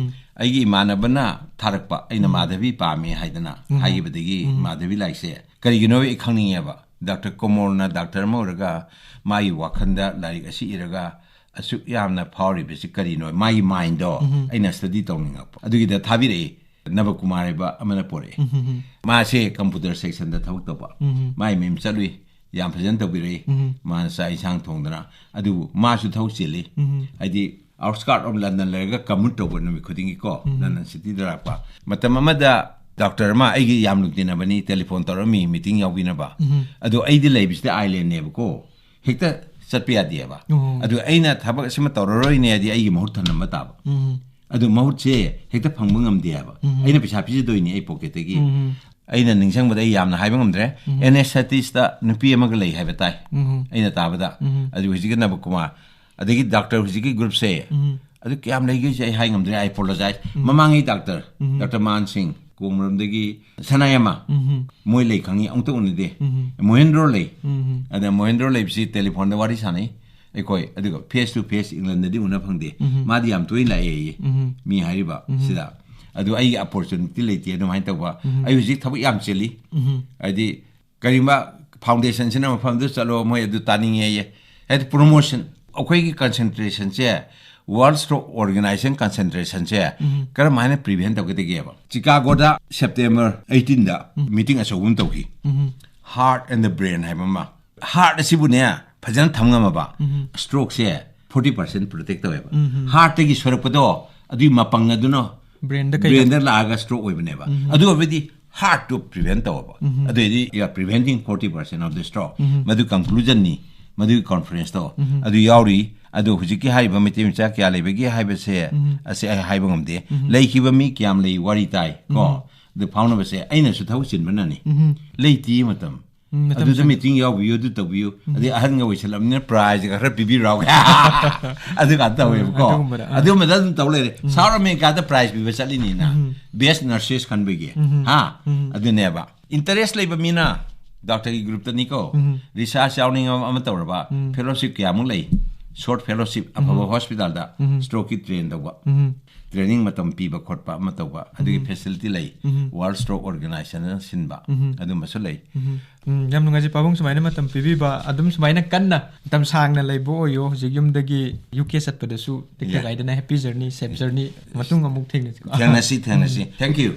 ꯑꯩꯒꯤ ꯏꯃꯥꯟꯅꯕꯅ ꯊꯥꯔꯛꯄ, ꯑꯩꯅ ꯃꯥꯙꯕꯤ ꯄꯥꯝꯃꯦ ꯍꯥꯏꯗꯅ ꯍꯥꯏꯈꯤꯕꯗꯒꯤ, ꯃꯥꯙꯕꯤ ꯂꯥꯏꯔꯤꯛꯁꯦ ꯀꯔꯤꯒꯤꯅꯣ ꯑꯩ ꯈꯪꯅꯤꯡꯉꯦꯕ꯫ ꯗꯥꯛꯇꯔ ꯀꯣꯃꯣꯔꯅ ꯗꯥꯛꯇꯔ ꯑꯃ ꯑꯣꯏꯔꯒ ꯃꯥꯒꯤ ꯋꯥꯈꯜꯗ ꯂꯥꯏꯔꯤꯛ ꯑꯁꯤ ꯏꯔꯒ ꯑꯁꯨꯛ ꯌꯥꯝꯅ ꯐꯥꯎꯔꯤꯕꯁꯤ ꯀꯔꯤꯅꯣ? ꯃꯥꯒꯤ ꯃꯥꯏꯟꯗꯣ ꯑꯩꯅ ꯁ꯭ꯇꯗꯤ ꯇꯧꯅꯤꯡꯉꯛꯄ꯫ ꯑꯗꯨꯒꯤꯗ ꯊꯥꯕꯤꯔꯛꯏ꯫ ꯅꯕꯀꯨꯃꯥꯔ ꯍꯥꯏꯕ ꯑꯃꯅ ꯄꯣꯔꯛꯑꯦ꯫ ꯃꯥꯁꯦ ꯀꯝꯄ꯭ꯌꯨꯇꯔ ꯁꯦꯛꯁꯟꯗ ꯊꯕꯛ ꯇꯧꯕ꯫ ꯃꯥꯏ ꯃꯌꯨꯝ ꯆꯠꯂꯨꯏ, ꯌꯥꯝ ꯐꯖꯅ ꯇꯧꯕꯤꯔꯛꯏ꯫ ꯃꯥꯅ ꯆꯥꯛ ꯏꯟꯁꯥꯡ ꯊꯣꯡꯗꯅ, ꯑꯗꯨꯕꯨ ꯃꯥꯁꯨ ꯊꯕꯛ ꯆꯤꯜꯂꯤ꯫ ꯍꯥꯏꯗꯤ outskirt of London ꯂꯩꯔꯒ ꯀꯝꯃ꯭ꯌꯨꯠ ꯇꯧꯕ ꯅꯨꯃꯤꯠ ꯈꯨꯗꯤꯡꯒꯤꯀꯣ, ꯂꯟꯗꯟ ꯁꯤꯇꯤꯗ ꯂꯥꯛꯄ꯫ ꯃꯇꯝ ꯑꯃꯗ ꯗꯥꯛꯇꯔ ꯑꯃ ꯑꯩꯒꯤ ꯌꯥꯝ ꯂꯨꯅ ꯇꯤꯟꯅꯕꯅꯤ, ꯇꯦꯂꯤꯐꯣꯟ ꯇꯧꯔꯛꯑꯝꯃꯤ ꯃꯤꯇꯤꯡ ꯌꯥꯎꯕꯤꯅꯕ꯫ ꯑꯗꯣ ꯑꯩꯗꯤ ꯂꯩꯕꯁꯤꯗ ꯑꯥꯏꯂꯦꯟꯅꯦꯕꯀꯣ, ꯍꯦꯛꯇ ꯆꯠꯄ ꯌꯥꯗꯦꯕ꯫ ꯑꯗꯨ ꯑꯩꯅ ꯊꯕꯛ ꯑꯁꯤꯃ ꯇꯧꯔꯔꯣꯏꯅꯦ ꯍꯥꯏꯗꯤ ꯑꯩꯒꯤ ꯃꯍꯨꯠ ꯊꯝꯂꯝꯕ ꯇꯥꯕ꯫ ꯑꯗꯨ ꯃꯍꯨꯠꯁꯦ ꯍꯦꯛꯇ ꯐꯪꯕ ꯉꯝꯗꯦꯕ꯫ ꯑꯩꯅ ꯄꯩꯁꯥ ꯄꯤꯖꯗꯣꯏꯅꯤ ꯑꯩ ꯄꯣꯀꯦꯠꯇꯒꯤ꯫ ꯑꯩꯅ ꯅꯤꯡꯁꯤꯡꯕꯗ ꯑꯩ ꯌꯥꯝꯅ ꯍꯥꯏꯕ ꯉꯝꯗ꯭ꯔꯦ꯫ ꯑꯦꯅꯦꯁꯊꯦꯇꯤꯁꯇ ꯅꯨꯄꯤ ꯑꯃꯒ ꯂꯩ ꯍꯥꯏꯕ ꯇꯥꯏ, ꯑꯩꯅ ꯇꯥꯕꯗ꯫ ꯑꯗꯨ ꯍꯧꯖꯤꯛꯀꯤ ꯅꯕꯀꯨꯃꯥꯔ, ꯑꯗꯒꯤ ꯗꯥꯛꯇꯔ ꯍꯧꯖꯤꯛꯀꯤ ꯒ꯭ꯔꯨꯞꯁꯦ, ꯑꯗꯨ ꯀꯌꯥꯝ ꯂꯩꯒꯦꯁꯦ ꯑꯩ ꯍꯥꯏ ꯉꯝꯗ꯭ꯔꯦ, ꯑꯩ ꯑꯄꯣꯂꯣꯖꯥꯏꯁ꯫ ꯃꯃꯥꯡꯉꯩ ꯗꯥꯛꯇꯔ, ꯗꯥꯛꯇꯔ ꯃꯥꯟ ꯁꯤꯡ, ꯀꯣꯡꯕꯔꯣꯝꯗꯒꯤ ꯁꯅꯥꯌꯥꯝꯕ, ꯃꯣꯏ ꯂꯩ ꯈꯪꯉꯤ, ꯑꯃꯨꯛꯇ ꯎꯅꯗꯦ꯫ ꯃꯣꯍꯦꯟꯗ꯭ꯔꯣ ꯂꯩ꯫ ꯑꯗ ꯃꯣꯍꯦꯟꯗ꯭ꯔꯣ ꯂꯩꯕꯁꯤ ꯇꯦꯂꯤꯐꯣꯟꯗ ꯋꯥꯔꯤ ꯁꯥꯟꯅꯩ ꯑꯩꯈꯣꯏ, ꯑꯗꯨꯒ ꯐꯦꯁ ꯇꯨ ꯐꯦꯁ ꯏꯪꯂꯟꯗꯗꯤ ꯎꯅ ꯐꯪꯗꯦ꯫ ꯃꯥꯗꯤ ꯌꯥꯝ ꯇꯣꯏꯅ ꯂꯥꯛꯑꯦ ꯑꯩ, ꯃꯤ ꯍꯥꯏꯔꯤꯕ ꯁꯤꯗ꯫ ꯑꯗꯨ ꯑꯩꯒꯤ ꯑꯣꯄꯣꯔꯆꯨꯅꯤꯇꯤ ꯂꯩꯇꯦ ꯑꯗꯨꯃꯥꯏꯅ ꯇꯧꯕ꯫ ꯑꯩ ꯍꯧꯖꯤꯛ ꯊꯕꯛ ꯌꯥꯝ ꯆꯤꯜꯂꯤ꯫ ꯍꯥꯏꯗꯤ ꯀꯔꯤꯒꯨꯝꯕ ꯐꯥꯎꯟꯗꯦꯁꯟꯁꯤꯅ ꯃꯐꯝꯗꯨ ꯆꯠꯂꯣ, ꯃꯣꯏ ꯑꯗꯨ ꯇꯥꯅꯤꯡꯉꯦꯌꯦ꯫ ꯍꯥꯏꯗꯤ ꯄ꯭ꯔꯣꯃꯣꯁꯟ, ꯑꯩꯈꯣꯏꯒꯤ ꯀꯟꯁꯦꯟꯇ꯭ꯔꯦꯁꯟꯁꯦ, ꯋꯥꯔꯜ ꯁ꯭ꯇ꯭ꯔꯣꯛ ꯑꯣꯔꯒꯅꯥꯏꯖꯦꯁꯟ ꯀꯟꯁꯦꯟꯇ꯭ꯔꯦꯁꯟꯁꯦ ꯀꯔꯝꯍꯥꯏꯅ ꯄ꯭ꯔꯤꯚꯦꯟ ꯇꯧꯒꯗꯒꯦꯕ? ꯆꯤꯀꯥꯒꯣꯗ ꯁꯦꯞꯇꯦꯝꯕꯔ ꯑꯩꯠꯇꯤꯟꯗ ꯃꯤꯇꯤꯡ ꯑꯆꯧꯕ ꯑꯃ ꯇꯧꯈꯤ꯫ ꯍꯥꯔꯠ ꯑꯦꯟ ꯗ ꯕ꯭ꯔꯦꯟ ꯍꯥꯏꯕ ꯑꯃ꯫ ꯍꯥꯔꯠ ꯑꯁꯤꯕꯨꯅꯦ ꯐꯖꯅ ꯊꯝ ꯉꯝꯃꯕ, ꯁ꯭ꯇ꯭ꯔꯣꯛꯁꯦ ꯐꯣꯔꯇꯤ ꯄꯥꯔꯁꯦꯟ ꯄ꯭ꯔꯣꯇꯦꯛ ꯇꯧꯋꯦꯕ꯫ ꯍꯥꯔꯠꯇꯒꯤ ꯁꯣꯏꯔꯛꯄꯗꯣ ꯑꯗꯨꯒꯤ ꯃꯄꯪ ꯑꯗꯨꯅ ꯕ꯭ꯔꯦꯟꯗ ꯀꯩꯗ ꯕ꯭ꯔꯦꯟꯗ ꯂꯥꯛꯑꯒ ꯁ꯭ꯇ꯭ꯔꯣꯛ ꯑꯣꯏꯕꯅꯦꯕ꯫ ꯑꯗꯨ ꯑꯣꯏꯔꯗꯤ ꯍꯥꯔꯠꯇꯨ ꯄ꯭ꯔꯤꯚꯦꯟ ꯇꯧꯕ꯫ ꯑꯗꯨꯑꯣꯏꯗꯤ you are preventing forty percent of the stroke꯫ ꯃꯗꯨ ꯀꯟꯀ꯭ꯂꯨꯖꯟꯅꯤ, ꯃꯗꯨꯒꯤ ꯀꯟꯐꯔꯦꯟꯁꯇꯣ ꯑꯗꯨ ꯌꯥꯎꯔꯤ꯫ ꯑꯗꯣ ꯍꯧꯖꯤꯛꯀꯤ ꯍꯥꯏꯔꯤꯕ ꯃꯩꯇꯩ ꯃꯆꯥ ꯀꯌꯥ ꯂꯩꯕꯒꯦ ꯍꯥꯏꯕꯁꯦ, ꯑꯁꯤ ꯑꯩ ꯍꯥꯏꯕ ꯉꯝꯗꯦ꯫ ꯂꯩꯈꯤꯕ ꯃꯤ ꯀꯌꯥꯝ ꯂꯩ ꯋꯥꯔꯤ ꯇꯥꯏ ꯀꯣ꯫ ꯑꯗꯨ ꯐꯥꯎꯅꯕꯁꯦ ꯑꯩꯅꯁꯨ ꯊꯕꯛ ꯆꯤꯟꯕꯅꯅꯤ꯫ ꯂꯩꯇꯦ ꯃꯇꯝ꯫ ꯎꯝ, ꯃꯇꯝ ꯑꯗꯨꯗ ꯁꯪ- ꯃꯤꯇꯤꯡ ꯌꯥꯎꯕꯤꯌꯨ, ꯑꯗꯨ ꯇꯧꯕꯤꯌꯨ, ꯑꯗꯩ ꯑꯍꯟꯒ ꯑꯣꯏꯁꯜꯂꯝꯅꯤꯅ ꯄ꯭ꯔꯥꯏꯖꯒ ꯈꯔ ꯄꯤꯕꯤꯔꯛꯑꯣ ꯑꯗꯨ ꯀꯥꯟꯗ ꯇꯧꯋꯦꯕꯀꯣ꯫ ꯑꯗꯨꯒꯨꯝꯕꯗ, ꯑꯥ. ꯑꯗꯨꯒꯨꯝꯕꯗ ꯑꯗꯨꯝ ꯇꯧ ꯂꯩꯔꯦ꯫ ꯁꯥꯎꯠ ꯑꯃꯦꯔꯤꯀꯥꯗ ꯄ꯭ꯔꯥꯏꯖ ꯄꯤꯕ ꯆꯠꯂꯤꯅꯤꯅ, ꯎꯝ. ꯕꯦꯁ ꯅꯔꯁꯦꯁ ꯈꯟꯕꯒꯤ ꯎꯝ. ꯍꯥ ꯎꯝ. ꯑꯗꯨꯅꯦꯕ꯫ ꯏꯟꯇꯔꯦꯁ ꯂꯩꯕ ꯃꯤꯅ ꯗꯣꯛꯇꯔꯒꯤ ꯒ꯭ꯔꯨꯞꯇꯅꯤꯀꯣ, ꯎꯝ. ꯔꯤꯁꯥꯔꯁ ꯌꯥꯎꯅꯤꯡꯕ ꯑꯃ ꯇꯧꯔꯕ, ꯎꯝ. ꯐꯦꯂꯣꯁꯤꯞ ꯀꯌꯥꯃꯨꯛ ꯂꯩ? ꯁꯣꯔꯠ ꯐꯦꯂꯣꯁꯤꯞ ꯑꯐꯕ ꯍꯣꯁꯄꯤꯇꯥꯜꯗ ꯎꯝ. ꯁ꯭ꯇ꯭ꯔꯣꯛꯀꯤ ꯇ꯭ꯔꯦꯟ ꯇꯧꯕ, ꯎꯝ. ꯇ꯭ꯔꯦꯅꯤꯡ ꯃꯇꯝ ꯄꯤꯕ ꯈꯣꯠꯄ ꯑꯃ ꯇꯧꯕ, ꯑꯗꯨꯒꯤ ꯐꯦꯁꯤꯂꯤꯇꯤ ꯂꯩ꯫ ꯎꯝ. ꯋꯥꯔꯜ ꯁ꯭ꯇ꯭ꯔꯣꯛ ꯑꯣꯔꯒꯅꯥꯏꯖꯦꯁꯟꯅ ꯁꯤꯟꯕ ꯎꯝ. ꯑꯗꯨꯝꯕꯁꯨ ꯂꯩ꯫ ꯎꯝ. ꯎꯝ, ꯌꯥꯝ ꯅꯨꯡꯉꯥꯏꯖꯩ ꯄꯥꯕꯨꯡ, ꯁꯨꯃꯥꯏꯅ ꯃꯇꯝ ꯄꯤꯕꯤꯕ, ꯑꯗꯨꯝ ꯁꯨꯃꯥꯏꯅ ꯀꯟꯅ ꯃꯇꯝ ꯁꯥꯡꯅ ꯂꯩꯕ ꯑꯣꯏꯌꯣ꯫ ꯍꯧꯖꯤꯛ ꯌꯨꯝꯗꯒꯤ ꯌꯨ ꯀꯦ ꯆꯠꯄꯗꯁꯨ ꯇꯦꯛꯇ Yeah. ꯀꯥꯏꯗꯅ ꯍꯦꯄꯤ ꯖꯔꯅꯤ, ꯁꯦꯐ ꯖꯔꯅꯤ, ꯃꯇꯨꯡ ꯑꯃꯨꯛ ꯊꯦꯡꯅꯁꯤꯀꯣ꯫ ꯊꯦꯡꯅꯁꯤ, ꯊꯦꯡꯅꯁꯤ꯫ Thank you.